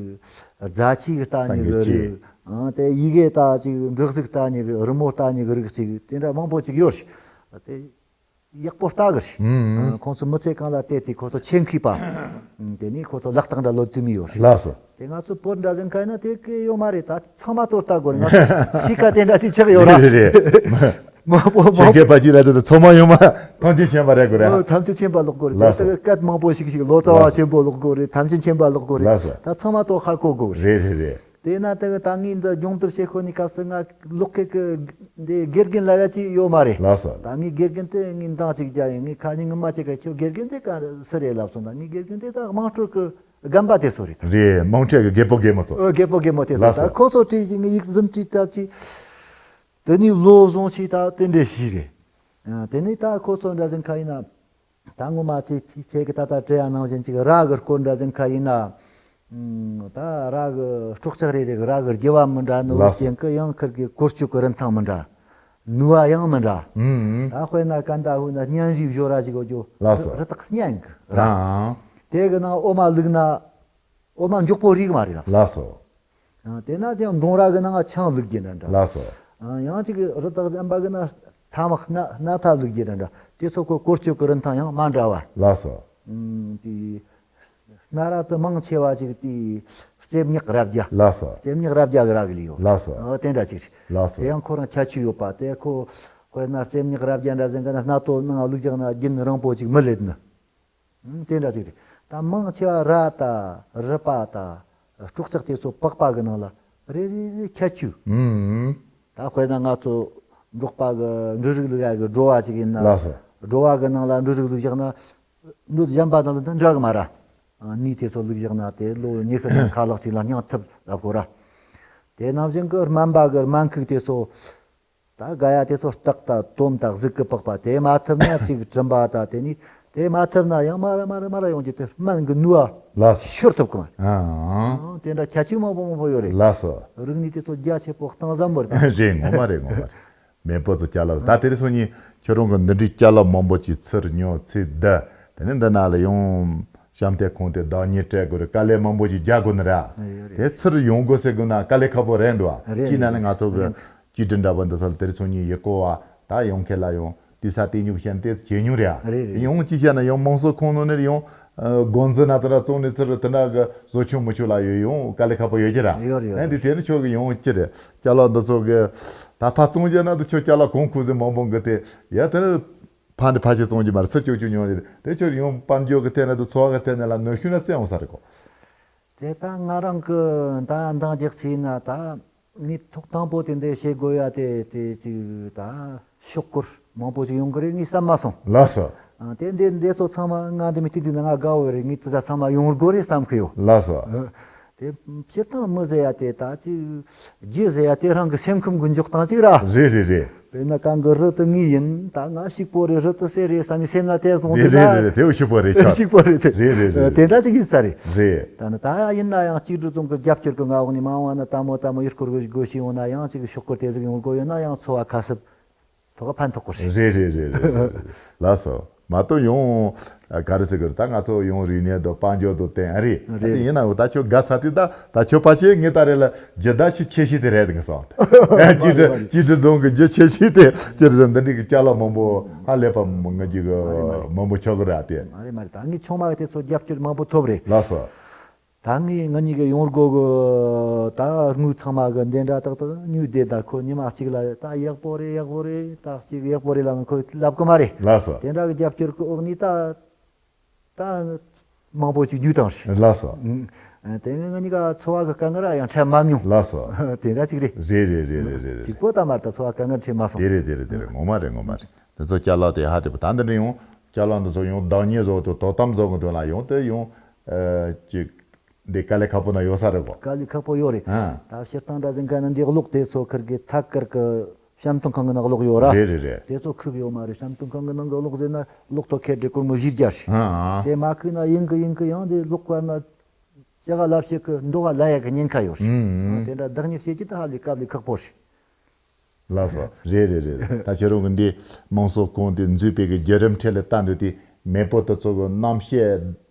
རྫ་ཆུའི་རྟ་ནི་གི་རིགས། ཨ། དེ་ཡི་གེ་ད་ཅིག་འབྲི་གཟུགས་རྟ་ནི་གི། རི་མོ་རྟ་ནི་གི་རིགས་ཅིག་དེ་འདྲ་མང་པོ་ཅིག་ཡོད་རེད། དེ་ཡག་པོ་ལྟ་གི་རེད། ཨ། ཁོང་ཚོ་མི་ཚེ་གང་ལ་བལྟས་ཏེ་ཁོ་ཚོ་ཆེད་མཁས་པ། ཨ། དེ་ནས་ཁོ་ཚོ་ལག་རྟགས་འདྲ་ལོ་དུ་མི་ཡོད་རེད། ལགས་སོ། དེ་ང་ཚོ་བོད་འདྲ་ཟིན་ཁ་ཡིན་ན་དེ་གི་ཡོད་མ་རེད། ད་ཚང་མ་གཏོར་ལྟ་དགོས་རེད། ང་ཚོ་ཤི་ཁ་དེ་འདྲ་ཞིག་ཆགས་ཡོད་ར། རེད་རེད། མ་པོ་མ་ཆོས་རྒྱལ་པ་ཅིག་ལ་དེ་ཚང་མ་ཡོད་མ། ཐམས་ཅད་མཁྱེན་པ་རེད་དགོས་རེད། ཨོ། ཐམས་ཅད་མཁྱེན་པ་ལོག་དགོས་རེད། ལགས་སོ། དེ་ལྟ་གི་སྐད་མང་པོ་ཞིག་ཞིག་ལོ་ཙཱ་བ་ཆེན་པོ་ལོག་དགོས་རེད། ཐམས་ཅད་མཁྱེན་པ་ལོག་དགོས་རེད། ལགས་སོ། ད་ཚང་མ་གཏོར་ཧ་གོ་དགོས་རེད། རེད་རེད་རེད། དེས་ན་ད་ད་ངས་འདི་སྦྱོང་བརྡར་བྱེད་ཤོག་ནི་སྐབས་སུ་ང་ལོག་གི་གི་འདི་དགེ་རྒན་ལབ་ཡ་ཅིག་ཡོད་མ་རེད། ལགས་སོ། ད་ངས་དགེ་རྒན་དེ་ངས་འདང་ཅིག་རྒྱག་ཡིན། ངས་ཁ་ཉིན་ངི་མ་ཅིག་ག་ཁྱོད་དགེ་རྒན་དེ་ག་སུ་རེད་ལབ་སོང་། ད་ངས་དགེ་རྒན་དེ་ད་དམངས་ཁྲོད་གི་རྒན་པ་དེ་ཚོ་རེད་ད། རེད། དམངས་ཁྲོད་གི་རྒད་པོ་རྒན་མོ་ཚོ། ཨོ། རྒད་པོ་རྒན་མོ་དེ་ཚོ། ལགས་སོ། ད་ཁོ་ཚོ་བྲིས་ཅིག་ངས་ཡིག་འཛིན་བྲིས་སྟབས་ཅིག་དེ་ནས་ལོ་བཟང་ཞིག་ད་དེ་འདྲས་ཞིག་རེད། ཨ། དེ་ནས་ད་ཁོ་ཚོ་འདྲ་ཟིན་ཁ་ཡིན་ན། ད་ངོ་མ་ཁྱེད་ཁྱེད་ཀྱི་ད་ལྟ་བྲིས་ཡ་ནང་བཞིན་ཅིག་ར་གི་སྐོར་འདྲ་ཟིན་ཁ་ཡིན་ན། ཨ། ད་ར་གི་སྲོག་ཆགས་རེ་རེ་གི་ར་གི་རྒྱུ་བ་མི་འདྲ་ནོ། ལགས་སོ། རྐྱེན་གི་ཡང་ཁིར་གི་བཀོལ་སྤྱོད་གི་རིན་ཐང་མི་འདྲ། ནུས་པ་ཡང་མི་འདྲ། ཨུམ། ད་དཔེར་ན་གན་ད་ཧུ་ན་གཉན་རིའི་བཞོ་ར་ཞིག་གོ་རྒྱུ། ལགས་སོ། རི་དྭགས་གཉན་གི་ར། ཨ། དེ་གི་ནང་འོ་མ་བླུགས་ན། འོ་མ་མགྱོགས་པོ་རིག་མ་རེད་ལ། ལགས་སོ། ཨ། དེ་ན་དེ་ཡང་འབྲོང་ར་གི་ནང་ཆང་བླུགས་རྒྱུ་འདྲ་འདྲ། ལགས་སོ། ཨ། ཡང་ཅིག་རི་དྭགས་གཞན་པ་གི་ན་ཐ་མག་སྣ་སྣ་ཐ་བླུགས་རྒྱུ་འདྲ་འདྲ། དེ་ཚོ་ཁོ་བཀོལ་སྤྱོད་ཀྱི་རིན་ཐང་ཡང་མ་འདྲ་བ། ལགས་སོ། ཨུམ། དེ་སྣ་ར་དུ་མང་ཆེ་བ་ཅིག་དེ་རྩེ་མྱག་ར་རྒྱ། ལགས་སོ། རྩེ་མྱག་ར་རྒྱ་གི་ར་གི་ལི་ཡོད། ལགས་སོ། ཨ། དེ་འདྲ་ཅིག་རེད། ལགས་སོ། དེ་ཡང་ཁོ་རང་ཁྱད་ཆོས་ཡོད་པ། དེ་ཁོ་དཔེར་ན་རྩེ་མྱག་ར་རྒྱ་འདྲ་ཟིན་གི་ན་སྣ་ཏོ་ནང་བླུགས་བཞག་ན་རྒྱུན་རིང་པོ་ཅིག་མི་ལེན་ནི། ཨང་། དེ་འདྲ་ཅིག་རེད། ད་མང་ཆེ་བ་ར་ད་རི་པ་ད་སྲོག་ཆགས་དེ་ཚོ་པགས་པ་གི་ནང་ལ་རེ་རེ་རེ་ཁྱད་ཆོས། ཨང་། ད་དཔེར་ན་ང་ཚོ་འབྲོག་པ་གི་འབྲུ་རིགས་བླུག་ཡ་གི་སྒྲོ་བ་ཅིག་ཡིན་ན། ལགས་སོ། སྒྲོ་བ་གི་ནང་ལ་འབྲུ་རིགས་བླུག་བཞག་ན། སྣོད་གཞན་པ་དང་འདི་འདྲ་གི་མ་ར། ཨ། ནས་དེ་ཚོ་བླུག་བཞག་ན་དེ་ལོ་ཉི་ཤུ་དང་ཁ་ལག་ཅིག་ལ་སྙིང་ཐུབ་ལབ་དགོས་ར། དེ་ནང་བཞིན་གི་སྨན་པ་གི་སྨན་ཁུག་དེ་ཚོ། ད་དགའ་ཡ་དེ་ཚོ་སྟག་དང་དོམ་དང་གཟིག་གི་པགས་པ་དེ་མ་ཐུབ་ན་ཅིག་གྲིམ་པ་དང་། དེ་ནས་ དེ་མ་ཐུབ་ན་ཡང་མར་མར་མར་ཡོང་རྒྱུ་དེ་སྨན་གྱི་ནུས་པ་ལགས་སོ། ཤོར་ཐུབ་གི་མ་རེད། ཨང་། དེ་འདྲ་ཁྱད་ཆོས་མང་པོ་མང་པོ་ཡོད་རེད། ལགས་སོ། རིག་གནས་དེ་ཚོ་རྒྱ་ཆེ་པོ་གཏིང་ཟབ་པོ་རེད་ད། རེད། ངོ་མ་རེད། ངོ་མ་རེད། མེས་པོ་ཚོ་ཅ་ལག་ད་དེ་རིང་སང་ཉིན་ཁྱོད་རང་གི་འདི་འདྲའི་ཅ་ལག་མང་པོ་ཅིག་ཚུར་ཉོ་ཚུར་བསྡུ། དེ་ནས་འདི་ན་ལ་ཡང་བཤམས་སྟོན་ཁང་དེ་བདག་གཉེར་སྤྲད་དགོས་རེད། དཀའ་ལས་མང་པོ་ཅིག་རྒྱག་དགོས་ནི་རེད། རེད་རེད། དེ་ཚུར་ཡོང་དགོས་ཟེར་དགོས་ན་དཀའ་ལས་ཁག་པོ་རེད་འདུག་ཨ། རེད་སྤྱིར་ན་ནི་རེད། ང་ཚོ་གི་རེད། བཅུད་སྒྲིག་འདྲ་པོ་འདི་ཚོ་ལ་དེ་རིང་སང་ཉིན་ཡི་གོ་བ་ད་ཡོང་མཁན་ལ་ཡང་དུས་ས་དེ་ཉུག་ཤན་ཏེ་ཇེ་ཉུང་རེད་ཨ། རེད་རེད། ཡང་གཅིག་བྱས་ན་ཡང་དམངས་སྲོལ་ཁང་ནང་ནས་ཡང་། ཨ། དགོན་འཛིན་ན་དེ་འདྲ་བཙོང་ནས་ཚུར་དེ་འདྲ་གི་བཟོ་ཆོག་མི་ཆོག་ལ་ཡོད་ཡོང་དཀའ་ལས་ཁག་པོ་ཡོད་ཀྱི་ར། ཡོད་རེད། ཡོད་ཨ། འདི་རེད། དེ་ནི་ཁྱོད་ཀྱི་ཡོང་ཅི་རེད། ཅ་ལག་འདི་ཚོ་གི་ད་ཕར་བཙོང་རྒྱུ་ན་འདི་ཁྱོད་ཅ་ལག་གོང་ཁུ་ཟིན་མང་པོ་གི་དེ་ཡ་དེ་ནི་ཕར་འདི་ཕར་ཞིག་བཙོང་རྒྱུ་མ་རེད། ཚུར་སྐྱོད་རྒྱུ་ཉུང་རེད། དེ་ཁྱོད་ཡོང་དཔལ་འབྱོར་གི་ཐད་ནས་དུ་འཚོ་བ་གི་ཐད་ནས་ལ་གནོད་སྐྱོན་ར་བཙན་འོང་ས་རེད་གོ། དེ་ད་ང་རང་གི་ད་འདང་རྒྱག་ཚེ་ན་ད། ངས་ཐོག་དང་པོ་དེ་འདྲ་བྱེད་དགོས་ཡ་དེ་དེ་ཅིག་ད་ཤོག་སྐོར་མང་པོ་ཅིག་ཡོང་གི་རེད་ངས་བསམ་མ་སོང་། ལགས་སོ། ཨ། དེ་འདི་འདི་ཚོ་ཚང་མ་ང་འདི་མི་དེ་དུས་ན་ང་དགའ་བོ་རེད། ངས་དེ་ཚོ་ཚང་མ་ཡོང་དགོས་རེད་བསམ་གི་ཡོད། ལགས་སོ། ཨ། དེ་སྤྱིར་བཏང་མི་ཟེར་ཡ་དེ་ད་ཅིག་རྒྱུ་ཟེར་ཡ་དེ་རང་གི་སེམས་ཁམས་གི་འཇོག་སྟངས་ཅིག་ར། རེད་རེད་རེད། དཔེར་ན་གང་གི་རི་དེ་ངའི་ཡིན། ད་ང་ཕྱུག་པོ་རེད། རི་དེ་སེ་རེད་བསམ་ཡི་སེམས་ན་དེ་སོང་དེ་རེད་རེད་ན་རེད། དེ་ཕྱུག་པོ་རེད་ཆོག་ཕྱུག་པོ་རེད་དེ། རེད་རེད་རེད། དེ་འདྲ་ཅིག་ཡིན་ས་རེད། རེད། ད་ནི་ད་ཡིན་ན་ཡང་གཅིག་སྒྲིལ་རྫོང་གི་རྒྱབ་སྐྱོར་གི་ང་འོག་ནས་མ་འོངས་ན་ལྟད་མོ་ལྟད་མོ་ཡུལ་སྐོར་གི་སྒོ་ཕྱེ་ཡོང་ན་ཡང་ཅིག་ཤོག་སྐོར་དེ་ཟིག་ཡོང་དགོས་ཡོད་ན་ཡང་འཚོ་བ་ཁ་གསབ་ཐོག་ཕན་ཐོགས་གི་རེད། རེད་རེད་རེད་རེད། ལགས་སོ། མ་གཏོགས་ཡང་ག་རེ་ཟེར་གི་རེད། ད་ང་ཚོ་ཡང་རིག་གནས་དང་དཔལ་འབྱོར་དང་བསྟན་རེད། རེད། ད་དེ་ཡིན་ན་འོ་ད་ཁྱོད་དགའ་ས་དེ་ད་ད་ཁྱོད་ཕ་ཤེས་ངས་ད་རེད་ལ་ཇི་ལྟར་ཁྱོད་ཁྱད་ཆོས་དེ་རེད་ངས་སོང་། ཅི་འདྲ་ཅི་འདྲ་རྫོང་གི་ཇི་ཁྱད་ཆོས་དེ་ཅི་རེད་འདི་འདྲའི་གི་ཅ་ལག་མང་པོ་ཧ་ལས་པ་ང་གཅིག་གི་མང་པོ་ཆགས་གི་རེད་དེ། མ་རེད་མ་རེད། ད་ངས་ཆུང་མ་གི་དེ་ཚོ་རྒྱབ་སྐྱོར་མང་པོ་ཐོབ་རེད། ལགས་སོ། ད་ངས་ང་གཉིས་ཀྱི་ཡོང་སྒོ་གི་ད་དངུལ་ཚང་མ་གི་འདི་འདྲ་ཏག་ཏག་ཉོས་བསྡད། ད་ཁོ་ཉི་མ་གཅིག་ལ་ད་ཡག་པོ་རེད་ཡག་པོ་རེད་ད་གཅིག་ཡག་པོ་རེད་ལ་ཁོས་ལབ་གི་མ་རེད། ལགས་སོ། དེ་འདྲ་གི་རྒྱབ་སྐྱོར་གི་འོག་ནས་ད་ད་མང་པོ་ཅིག་ཉོས་བཏང་རེད། ལགས་སོ། ཨང་། དེ་ནས་ང་གཉིས་ཀ་འཚོ་བ་གི་དཀའ་ངལ་ཡང་འཕྲད་མ་མྱོང་། ལགས་སོ། དེ་འདྲ་ཅིག་རེད། རེད་རེད་རེད་རེད་རེད། གཅིག་པོ་ད་མར་ད་འཚོ་བ་དཀའ་ངལ་འཕྲད་མ་སོང་། དེ་རེད་དེ་རེད་དེ་རེད། ངོ་མ་རེད་ངོ་མ་རེད། འདི་ཚོ་ཅ་ལག་དེ་ཧ་དེ་པོ་ད་འདི་འདྲ་ཡོང་ཅ་ལག་འདི་ཚོ་ཡོང་བདག་གཉེར་བཟོ་དང་དོ་དམ་བཟོ་གི་འདུག་ལ་ཡོང་དེ་ཡོང་ཅིག་འདི་དཀའ་ལས་ཁག་པོ་ན་ཡོད་ས་རེད་གོ། དཀའ་ལས་ཁག་པོ་ཡོད་རེད། ཨ། ད་སྤྱིར་བཏང་འདྲ་ཟིན་ག་ན་འདི་གློག་དེ་ཚོ་ཁིར་གི་ཐད་ཀར་གི་བཤམས་སྟོན་ཁང་གི་ནང་གློག་ཡོད་ར། རེད་རེད་རེད། དེ་ཚོ་ཁུག་ཡོད་མ་རེད། བཤམས་སྟོན་ཁང་གི་ནང་གི་གློག་ཟེར་ན་གློག་ཐོག་ཁེ་དྲི་སྒོར་མོ་བཞི་བརྒྱ་རེད། ཨ་ཨ། དེ་མ་ཁུག་ན་ཡིན་གི་ཡིན་གི་ཡང་དེ་གློག་བཀར་ན་ཅ་ག་ལབ་བྱེད་གི་འདུག་ག་ལ་ཡ་གི་ཉེན་ཁ་ཡོད་རེད། ཨུམ་ཨུམ། དེ་འདྲ་བདག་གཉེར་བྱེད་ཀྱི་ད་ཧ་ལས་དཀའ་ལས་ཁག་པོ་རེད། ལགས་སོ། རེད་རེད་རེད་རེད། ད་ཁྱེད་རང་གི་འདི་དམངས་སྲོལ་ཁང་དེ་འཛུགས་པའི་གི་བརྒྱུད་རིམ་ཁྲོད་ལ་ལྟ་འདོད་དེ་མེས་པོ་དེ་ཚོ་གི་རྣམ་ཤེས་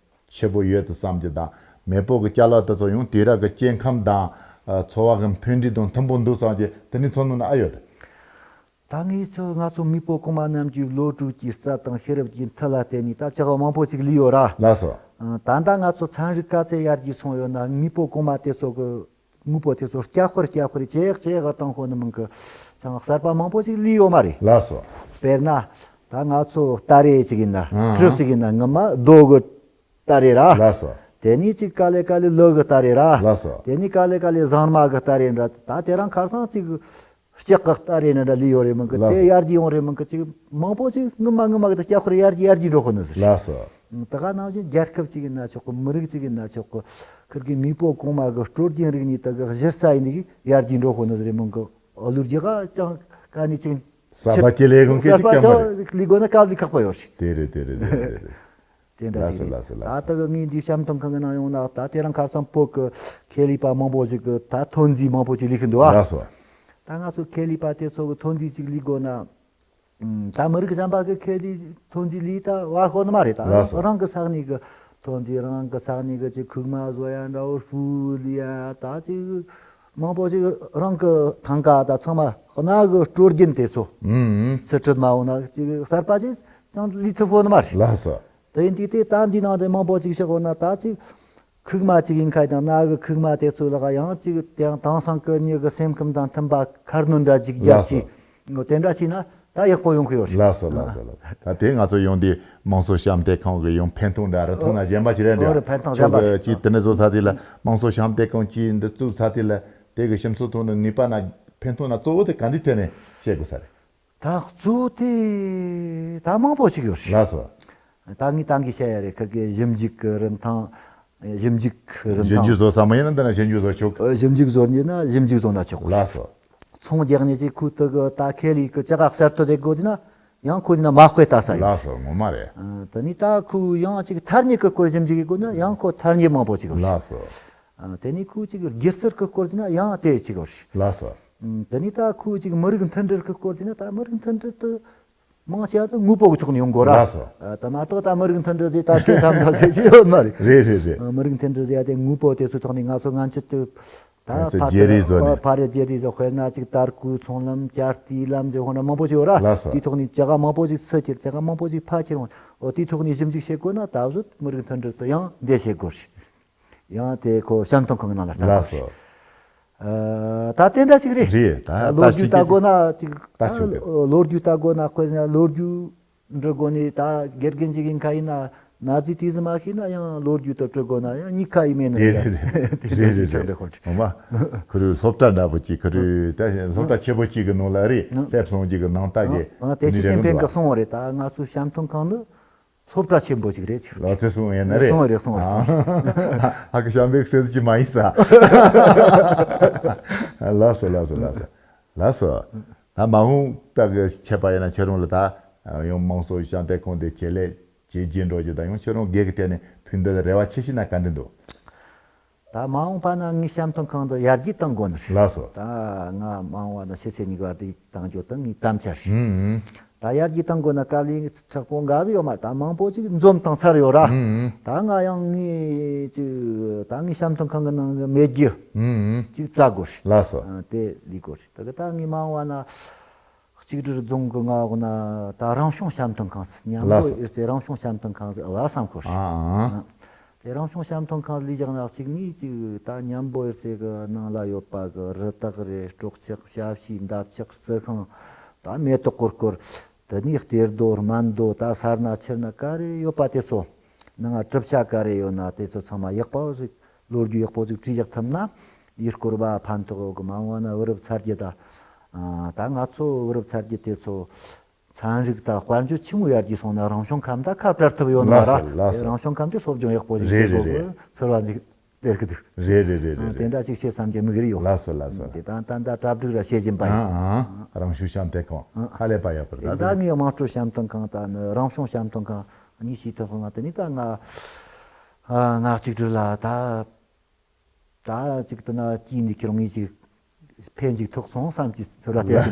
ཆེ་པོ་ཡོད་དུ་བསམ་གྱི་དང་མེས་པོ་གི་ཅ་ལག་དེ་ཚོ་ཡང་དུས་རབས་ཀྱི་སྐྱེ་ཁམས་དང་འཚོ་བ་གི་འཕེལ་འགྲིབ་དང་མཐུན་པོ་འདུག་བསམ་གྱི་དེ་ནི་ཚོ་ནང་ན་ཨ་ཡོད། ད་ངས་ཚོ་ང་ཚོ་མེས་པོ་གོང་མ་རྣམས་ཀྱི་བློ་གྲོས་ཀྱི་རྩལ་དང་ཤེས་རབ་ཀྱི་མཐུ་ལ་བརྟེན་ནས་ད་ཅ་ལག་མང་པོ་ཅིག་ལས་ཡོད་ར། ལགས་སོ། ད་ལྟ་ང་ཚོ་ཚན་རིག་ག་ཚད་ཡར་རྒྱས་སོང་ཡོད་ན་མེས་པོ་གོང་མ་དེ་ཚོ་གི་དངོས་པོ་དེ་ཚོ་བསྐྱར་དཔར་བསྐྱར་དཔར་ཇེ་ཡག་ཇེ་ཡག་གཏོང་དགོས་ནི་མིན་གི། ཅང་གསར་པ་མང་པོ་ཞིག་ལས་ཡོད་མ་རེད། ལགས་སོ། དཔེར་ན། ད་ང་ཚོ་སྟ་རེ་ཅིག་ཡིན་ན། ཨང་། གྲི་ཞིག་ཡིན་ན་ངོ་མ་རྡོ་གི་སྟ་རེ་ར། ལགས་སོ། དེ་ནས་ཅིག་དཀའ་ལས་དཀའ་ལས་ལོ་གི་སྟ་རེ་ར། ལགས་སོ། དེ་ནས་དཀའ་ལས་དཀའ་ལས་ཟངས་དམར་གི་སྟ་རེ་འདྲ། ད་དེ་རིང་ཁ་སང་ཅིག་ལྕགས་ཀྱི་སྟ་རེ་འདྲ་ལས་ཡོད་རེད་མིན་གི། ལགས་སོ། དེ་ཡར་རྒྱས་ཡོང་རེད་མིན་གི། ཅིག་མང་པོ་ཅིག་སྔོན་མ་སྔོན་མ་གི་དེ་བསྐྱར་དཔར་ཡར་རྒྱས་ཡར་རྒྱས་འགྲོ་ཁོ་ནི་ཟེར། ལགས་སོ། ད་ག་ནང་བཞིན་རྒྱལ་ཁབ་ཅིག་ཡིན་ན་ཆོག་གི། མི་རིགས་ཅིག་ཡིན་ན་ཆོག་གི། ཁིར་གི་མེས་པོ་གོང་མ་གི་སྲོལ་རྒྱུན་རིག་གནས་དག་གི་གཞི་རྩ་ཡིན་གི་ཡར་རྒྱས་འགྲོ་ཁོ་ནི་རེད་མོད་གི། ཨ་ལུ་རྒྱུ་ག་ཅང་ག་ནས་ཅིག་ས་པ་ཅི་ལས་གོང་གི་ཅིག་ཀྱང་མ་རེད། ལི་གོ་ན་དཀའ་ལས་ཁག་པོ་ཡོད་རེད། དེ་རེད་དེ་རེད་དེ་རེད་དེ་རེད། དེ་འདྲ་ཞིག་རེད། ལགས་སོ་ལགས་སོ་ལགས་སོ། ད་ལྟ་གི་ངའི་འདི་བཤམས་སྟོན་ཁང་གི་ནང་ཡོང་ན་ད་དེ་རིང་ཁ་སང་བོད་གི་ཁེ་ལས་པ་མང་པོ་ཞིག་གི་ད་ཐོན་རྫས་མང་པོ་ཅིག་ལས་གི་འདུག་ཨ། ལགས་སོ། ད་ང་ཚོ་ཁེ་ལས་པ་དེ་ཚོ་གི་ཐོན་རྫས་ཅིག་ལས་དགོས་ན། ད་མི་རིགས་གཞན་པ་གི་ཁེ་ལས་ཐོན་རྫས་ལས་ད་བ་ཤོར་ནི་མ་རེད་ད། ལགས་སོ། རང་གི་ས་གནས་གི་ཐོན་རྫས་རང་གི་ས་གནས་གི་ཅིག་ཁུག་མ་བཟོ་ཡ་འདྲ་བོ་སྤུ་ལི་ཡ་ད་ཅིག་མང་པོ་ཅིག་རང་གི་ཐང་ཀ་ད་ཚང་མ་གནའ་གི་སྲོལ་རྒྱུན་དེ་ཚོ་ཨུམ་ཚུར་ཁྲིད་མ་འོང་ན་ཅིག་གསར་པ་ཅིག་ཅང་ལས་ཐུབ་ཡོད་ནི་མ་རེད། ལགས་སོ། དེ་ཡིན་དུས་དེ་ད་འདི་ནང་དེ་མང་པོ་ཅིག་བཞག་ཡོད་ན་ད་ཅིག་ཁུག་མ་ཅིག་ཡིན་ཁ་དང་གནའ་གི་ཁུག་མ་དེ་ཚོ་ལ་ཡང་ཅིག་དེ་ཡང་དེང་སང་གི་མྱི་གི་སེམས་ཁམས་དང་མཐུན་པ་ཁ་སྣོན་འདྲ་ཅིག་རྒྱབ་ཅིག་ལགས་སོ། དེ་འདྲ་བྱས་ན་ད་ཡག་པོ་ཡོང་གི་ཡོད་རེད། ལགས་སོ་ལགས་སོ་ལགས་སོ། ད་དེ་ང་ཚོ་ཡོང་དུས་དམངས་སྲོལ་བཤམས་སྟོན་ཁང་གི་ཡང་ཕན་ཐོགས་འདྲ་རིན་ཐང་ན་གཞན་པ་ཅིག་རེད་འདུག་འོ་རེད། ཕན་ཐོགས་གཞན་པ་ཁྱོད་ཀྱིས་ཅིག་དེ་ནས་བཟོ་ཚར་དུས་ལ་དམངས་སྲོལ་བཤམས་སྟོན་ཁང་ཅིག་འདི་བཙུགས་ཚར་དུས་ལ་དེ་གི་ཞིམ་ཚོ་ཐོག་ནས་ནུས་པ་ན་ཕན་ཐོགས་ན་གཙོ་བོ་དེ་ག་འདི་ཐད་ནས་བཤད་དགོས་ས་རེད། ད་གཙོ་བོ་དེ་ད་མང་པོ་ཞིག་ཡོད་རེད། ལགས་སོ། ད་ངས་ད་གིན་བཤད་ཡ་རེད། ཁིར་གི་ཞིབ་འཇུག་གི་རིན་ཐང་། ཞིབ་འཇུག་གི་རིན་ཞིབ་འཇུག་ཐང་བཟོ་ས་མ་ཡིན་ན་འདི་ན་ཞིབ་འཇུག་བཟོ་ཆོག་ཞིབ་འཇུག་བཟོ་ཉེ་ན་ཞིབ་འཇུག་བཟོ་ན་ཆོག་ལགས་སོ། ཚོང་རྒྱག་ཉེ་ཅིག་ཁུ་ཏི་གི་ད་ཁེ་ལས་གི་ཅ་ག་གསར་གཏོད་དེ་དགོས་དེ་ན། ཡང་ཁོ་ནི་ན་མ་དཔེ་ལྟ་ས་ཡོད། ལགས་སོ། ངོ་མ་རེད། ཨ། དེ་ནི་ད་ཁོ་ཡང་ཅིག་ཐ་སྙད་གི་སྐོར་ཞིབ་འཇུག་གི་སྐོར་ན་ཡང་ཁོ་ཐ་སྙད་མང་པོ་ཅིག་ཡོད། ལགས་སོ། ཨ། དེ་ནི་ཁོ་ཅིག་སྒྱུ་རྩལ་གི་སྐོར་ཟེར་ན་ཡང་དེ་ཅིག་ཡོད། ལགས་སོ། ཨ། དེ་ནི་ད་ཁོ་ཅིག་མི་རིགས་མཐུན་སྒྲིལ་གི་སྐོར་ཟེར་ན་ད་མི་རིགས་མཐུན་སྒྲིལ་དུ་མང་ཆེ་བ་དངོས་པོ་གི་ཐོག་ནས་ཡོང་དགོས་ར། ལགས་སོ། ཨ། ད་མ་གཏོགས་ད་མི་རིགས་མཐུན་སྒྲིལ་ཟེར་ད་ཁྱེད་ཐམ་ད་ཟེར་གྱི་ཡོད་མ་རེད། རེད་རེད་རེད། ཨ། མི་རིགས་མཐུན་སྒྲིལ་ཟེར་ཡ་དེ་དངོས་པོ་དེ་ཚོའི་ཐོག་ནས་ང་ཚོ་སྔ་ཕྱི་དུ། ད་ང་ཚོ་ཕ་བརྒྱུད་རིམ་བཟོ་ནས། ཕ་རེ་བརྒྱུད་རིམ་བཟོ། དཔེར་ན་ཅིག་དར་གོས་ཚོང་ལམ་བཅའ་སྡོད་ལམ་བཅས་ཧོ་ན་མང་པོ་ཞིག་ཡོད་ར། ལགས་སོ། དེའི་ཐོག་ནས་ཅ་ག་མང་པོ་ཞིག་ཚུར་ཁྱེར། ཅ་ག་མང་པོ་ཞིག་ཕར་ཁྱེར་འོང་། འོ་དེའི་ཐོག་ནས་ཞིབ་འཇུག་བྱེད་དགོས་ན་ད་གཟོད་མི་རིགས་མཐུན་སྒྲིལ་དུ་ཡང་འདི་བྱེད་དགོས་རེད། ཡང་དེ་ཁོ་བཤམས་སྟོན་ཁང་གི་ནང་ལ་ལྟ་དགོས་རེད། ལགས་སོ། ཨ། ད་དེ་འདྲ་ཞིག་རེད། རེད། ད་ད་ལོ་རྒྱུས་ལྟ་དགོས་ན་ཅིག་ད་ད་ཆོག་གི། ལོ་རྒྱུས་ལྟ་དགོས་ན་དཔེར་ན་ལོ་རྒྱུས། འབྲི་དགོས་ནི་ད་དགེ་རྒན་ཅིག་ཡིན་ཁ་ཡིན་ན་གནའ་རྫས་དེ་ཚོ་མ་ཤེས་ན་ཡང་ལོ་རྒྱུས་དེ་འབྲི་དགོས་ན་ཡང་གཉིས་ཀ་ཡིན་མེད་ནི་རེད། རེད་རེད་རེད། རེད་རེད་རེད། འོ་མ། ཁོ་རང་སློབ་གྲྭ་འདྲ་པོ་ཅིག་ཁོ་རང་ད་སློབ་གྲྭ་ཆེན་པོ་ཅིག་གི་ནང་ལ་རེད། ཨ། སླེབས་སོང་ཅིག་གི་ནང་ལྟ་གི། ཨ། དེ་ནི་ཞེ་ཆེན་རེད་ཕན་གི་གསུང་བ་རེད། ད་ང་ཚོའི་བཤམས་སྟོན་ཁང་ནི་སློབ་གྲྭ་ཆེན་པོ་ཅིག་རེད་ཅིག་ལ་དེ་གསུང་ཡིན་ན་རེད། གསུང་བ་རེད། གསུང་བ་རེད། གསུང་བ་རེད། ཨ་ཁུ་བྱམས་པའི་སེམས་ཅིག་མ་ཡིན་ས། ལགས་སོ་ལགས་སོ་ལགས་སོ། ལགས་སོ། ད་མ་འོངས་པ་གི་ཆད་པ་ཡིན་ན་ཁྱེད་རང་ལ་ད་ཡང་དམངས་གཙོ་བཤམས་སྟོན་ཁང་དེ་ཆེད་ལས་བྱེད་རྒྱུ་འགྲོ་རྒྱུ་དང་ཡང་ཁྱེད་རང་སྒེར་གྱི་ཐད་ནས་ཕན་འདོད་རེ་བ་ཆེ་ཤོས་ན་ག་འདྲ་འདུག་ད་མ་འོངས་པ་ན་ངའི་བཤམས་སྟོན་ཁང་དུ་ཡར་རྒྱས་གཏང་དགོས་ནི་རེད། ལགས་སོ། ད་ང་མ་འོངས་པ་ན་ཕྱི་ཚེས་གཉིས་ཀ་བར་དུ་གཏང་རྒྱུ་དང་ངའི་དམ་བཅའ་རེད། ཨུམ་ཨུམ། ད་ཡར་རྒྱས་གཏང་དགོས་ན་དཀའ་ལས་དྲག་པོ་འགའ་ཟིག་ཡོད་མ་རེད། ད་མང་པོ་ཅིག་འཛོམས་བཏང་ཚར་ཡོད་ར། ཨུམ་ཨུམ། ད་ང་ཡང་ངའི་ཅིག་ད་ངའི་བཤམས་སྟོན་ཁང་གི་ནང་གི་མེད་རྒྱུ་ཨུམ་ཨུམ། ཅིག་བཙལ་དགོས་རེད། ལགས་སོ། ཨ། དེ་ལས་དགོས་རེད། ད་གི་ད་ངའི་མ་འོངས་པ་ན། གཅིག་སྒྲིལ་རྫོང་གི་མངའ་འོག་ན་ད་རང་བྱུང་བཤམས་སྟོན་ཁང་ཟེར། མཉམ་ལགས་པོ་སོ། ཨེར་ཙེ་རང་བྱུང་བཤམས་སྟོན་ཁང་ཟེར་བ་བསམ་ཁོ་རེད། ཨ་ཨ། དེ་རང་བྱུང་བཤམས་སྟོན་ཁང་ལས་བཞག་ན་གཅིག་ནི་གཅིག་ད་མཉམ་པོ་ཨེར་ཙེ་གི་ནང་ལ་ཡོད་པ་གི་རི་དྭགས་རེད། སྲོག་ཆགས། ཞབས་ཕྱི། འདབ་ཆགས། རྩི་ཤིང་། ད་མེ་ཏོག་གོར་གོར། དེ་ནས་གཏེར་རྡོ་སྨན་རྡོ། ད་སར་ན་ཆུར་ན་ག་རེ་ཡོད་པ་དེ་ཚོ། ནང་ང་གྲུབ་ཆ་ག་རེ་ཡོད་ན་དེ་ཚོ་ཚང་མ་ཡག་པོ་ཟིག་ལོ་རྒྱུས་ཡག་པོ་ཟིག་བྲིས་བཞག་ཐུབ་ན། ཡུལ་སྐོར་བ་ཕན་ཐོགས་ཡོད་གི། མ་འོངས་པ་ན་བུ་རབས་ཚ་རྒྱུད་ད། ཨ། ད་ང་ཚོ་བུ་རབས་ཚ་རྒྱུད་དེ་ཚོ་ཚན་རིག་ད་དཔལ་འབྱོར་ཆི་མོ་ཡར་རྒྱས་སོང་ན་རང་བྱུང་ཁམས་ད་ཁ་བྲལ་ཐུབ་ཡོད་ནི་མ་ར། ལགས་སོ་ལགས་སོ། རང་བྱུང་ཁམས་དེ་སློབ་སྦྱོང་ཡག་པོ་ཞིག་རེད་བྱེད་དགོས་རེད་གི་རེད། ཚོར་བ་ཞིག་སྟེར་གི་འདུག་རེད་རེད་རེད། ཨ། རེད་དེ་རེད། འདྲ་ཞིག་བྱེད་བསམ་གྱི་དམིགས་ཡུལ་ཡོད། ལགས་སོ་ལགས་སོ། དེ་ད་ད་ད་གྲ་སྒྲིག་ར་བྱེད་བཞིན་པ་ཡིན། ཨ་ཨ། རང་བྱུང་བཤམས་སྟོན་ཁང་། ཨ། ཧ་ལས་པ་ཡག་པོ་རེད། དེ་ད་ད་ངའི་དམངས་ཁྲོད་བཤམས་སྟོན་ཁང་དང་ནི་རང་བྱུང་བཤམས་སྟོན་ཁང་གཉིས་ཤིག་ཐོན་སོང་ན་དེ་ནི་ད་ང་། ཨ། ང་གཅིག་སྒྲིལ་ལ་ད། ད་ཅིག་ད་ན་ཅི་འདི་ཁྱེད་རང་ངས་ཅིག་ཕན་ཅིག་ཐོགས་སོང་བསམ་གྱི་ཚོར་བ་སྟེར་གི་འདུག་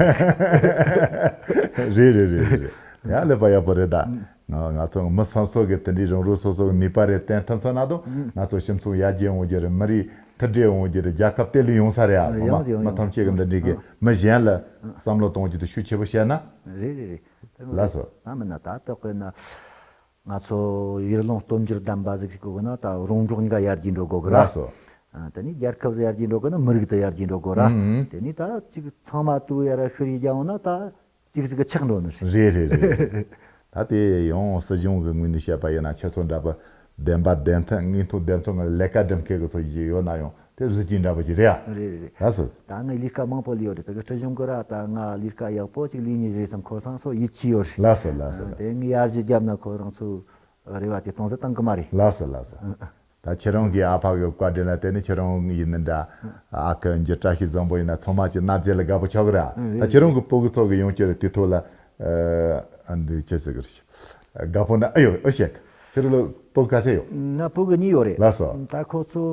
རེད་རེད་རེད་རེད། ཡང་ལས་པ་ཡག་པོ་རེད་ད། ང་ང་ཚོ་མི་སོ་སོ་གི་དེ་འདྲའི་རང་རང་སོ་སོ་གི་ནུས་པ་རེ་བསྟན་ཐུབ་སོང་ན་དང་ང་ཚོ་སྤྱི་ཚོགས་ཡར་རྒྱས་འོང་རྒྱུ་རེད། མི་རིགས་མཐུན་སྒྲིལ་འོང་རྒྱུ་རེད། རྒྱལ་ཁབ་བརྟན་ལྷིང་ཡོང་ས་རེད། ཨ། ཡོང་ཡོང་མི་ཐམས་ཅད་ཀྱི་འདི་འདྲའི་གི་མི་གཞན་ལ་བསམ་བློ་གཏོང་རྒྱུ་དེ་ཤུགས་ཆེ་པོ་བཤད་ན། རེད་རེད་རེད། ལགས་སོ། ད་མིན་ན་ད་ལྟ་དཔེར་ན། ང་ཚོ་ཡུལ་ལུང་སྟོབས་འབྱོར་ལྡན་པ་ཟིག་ཞིག་དགོས་ན་ད་རོང་འབྲོག་གཉིས་ཀ་ཡར་རྒྱས་འགྲོ་དགོས་གི་ར། ལགས་སོ། ཨ། དེ་ནས་རྒྱལ་ཁབ་ཡར་རྒྱས་འགྲོ་དགོས་ན་མི་རིགས་དེ་ཡར་རྒྱས་འགྲོ་དགོས་ར། ཨུམ། དེ་ནས་ད་ཅིག་ཚང་མ་དུ་ཡར་ཤི་རི་རྒྱ་འོང་ན་ད་ཅིག་ཟིག་གི་ཆག་འགྲོ་ནི་རེད། རེད་རེད་རེད། ད་དེ་ཡང་སྲིད་གཞུང་གི་ངོས་ནས་བཤད་པ་ཡིན་ན་ཁྱེད་ཚོ་འདྲ་པོ་བདེན་པ་བདེན་མཐའ་དངོས་ཐོག་བདེན་མཐའ་ངང་ལས་ཀ་སྒྲུབ་མཁན་གི་ཚོ་ཞིག་ཡོད་ན་ཡང་། དེ་གཟི་བརྗིད་འདྲ་པོ་ཞིག་རེད་ཨ། རེད་རེད་རེད། ལགས་སོ། ད་ངས་ལས་ཀ་མང་པོ་ལས་ཡོད་རེད། ད་གི་སྲིད་གཞུང་གི་ར་ད་ང་ལས་ཀ་ཡག་པོ་ཅིག་ལས་ནི་རེད་བསམ་ཁོ་སང་སོ་ཡིད་ཆེས་ཡོད་རེད། ལགས་སོ་ལགས་སོ། ཨ། དེ་ངས་ཡར་རྒྱས་བརྒྱབ་ན་ཁོ་རང་ཚོ་རེ་བ་དེ་གཏོང་ས་བཏང་གི་མ་རེད། ལགས་སོ་ལགས་སོ། ཨ། ད་ཁྱེད་རང་གི་ཨ་ཕ་གི་བཀའ་དྲིན་ལ་བརྟེན་ནས་ཁྱེད་རང་ཡིན་ནི་འདྲ། ཨ་ཁུ་འཇུ་བཀྲ་ཤིས་བཟང་པོ་ཡིན་ན་ཚང་མ་ཅིག་མནའ་མཛད་ལ་དགའ་པོ་ཆགས་གི་རེད་ཨ། ཨ། ད་ཁྱེད་རང་གི་སྤུ་གུ་ཚོ་གི་ཡོང་རྒྱུ་རེད། དེ་ཐོག་ལ། ཨ་འདི་ཅི་ཟེར་གི་རེད། དགའ་པོ་འདྲ་ཨ་ཡོད་ཨོ་ཤེ། ཁྱེད་རང་ལ་སྤུ་གུ་ག་ཚད་ཡོད། ང་སྤུ་གུ་གཉིས་ཡོད་རེད། ལགས་སོ། ད་ཁོ་ཚོ་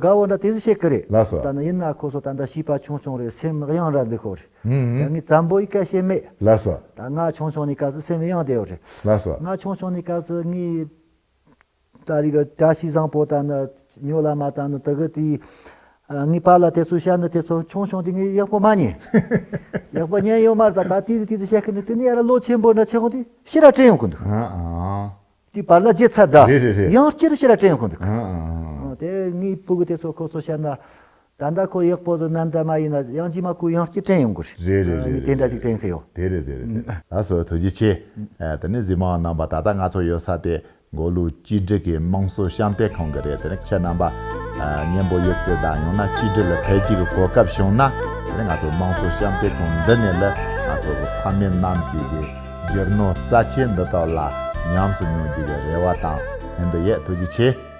དགའ་བོ་འདྲ་དེ་ཟིག་བཤད་གི་རེད། ལགས་སོ། ད་ནི་ཡིན་ན་ཁོ་ཚོ་ད་ལྟ་བྱིས་པ་ཆུང་ཆུང་རེད། སེམས་གཡེང་ར་འདི་ཁོ་རེད། ཧུམ་ཧུམ། ད་ངས་བཙན་པོ་ཡི་སྐད་བཤད་མེད། ལགས་སོ། ད་ང་ཆུང་ཆུང་ནས་སྐབས་སུ་སེམས་གཡེང་བསྡད་ཡོད་རེད། ལགས་སོ། ང་ཆུང་ཆུང་ནས་སྐབས་སུ་ངའི་ད་རེས་གི་བཀྲ་ཤིས་བཟང་པོ་ད་ནི་ཉོ་ལ་མ་ད་ནི་དེ་གི་དེ་ངའི་པཱ་ལགས་དེ་ཚོ་བཤད་ནི་དེ་ཚོ་ཆུང་ཆུང་དེ་ངས་ཡག་པོ་མ་ཉན། ཡག་པོ་ཉན་ཡོད་མ་རེད། ད་ད་དེ་དེ་ཚོ་བཤད་གི་ནི་དེ་ནི་ཡར་ལོ་ཆེན་པོ་འདྲ་ཆེ་ཧོ་དེ་ཕྱིར་ར་དྲན་ཡོང་གི་འདུག་ཨ་ཨ། དེ་བར་ལ་བརྗེད་ཚར་འདྲ། རེད་རེད་རེད། ཡང་བསྐྱར་ཕྱིར་ར་དྲན་ཡོང་གི་འདུག་ཨ་ཨ་ཨ། དེ་ངའི་སྤུ་གུ་དེ་ཚོ་ཁོ་ཚོ་བཤད་ན། ད་ལྟ་ཁོ་ཡག་པོ་དང་ནན་ཏན་མ་ཡིན་ན་ཡང་རྗེས་མ་ཁོ་ཡང་བསྐྱར་དྲན་ཡོང་གི་རེད། རེད་རེད་རེད། ངས་དེ་འདྲ་ཞིག་དྲན་གི་ཡོད། དེ་རེད་དེ་རེད་དེ་རེད། ལགས་སོ་ཐུགས་རྗེ་ཆེ། ཨ་དེ་ནས་གཟིགས་མོ་རྣམ་པ་ད་ལྟ་ང་ཚོ་ཡོད་ས་དེ་མགོ་ལོག་བཅོས་སྒྲིག་གི་དམངས་གཙོ་བཤམས་སྟོན་ཁང་གི་རེད། དེ་ནས་ཁྱེད་རྣམ་པ་ཨ་མཉམ་པོ་ཡོད་ཚད་དང་ཡང་ན་བཅོས་སྒྲིག་ལ་ཕེབས་རྒྱུ་གི་གོ་སྐབས་བྱུང་ན་དེ་ནས་ང་ཚོ་དམངས་གཙོ་བཤམས་སྟོན་ཁང་འདི་ནས་ལ་ང་ཚོ་གི་ཕ་མེས་རྣམས་ཀྱི་གི་རྒྱུ་ནོར་རྩ་ཆེ་འདི་དག་ལ་ཉམས་སུ་མྱོང་རྒྱུ་གི་རེ་བ་དང་ཡིན་འདི་ཡས། ཐུགས་རྗེ་ཆེ།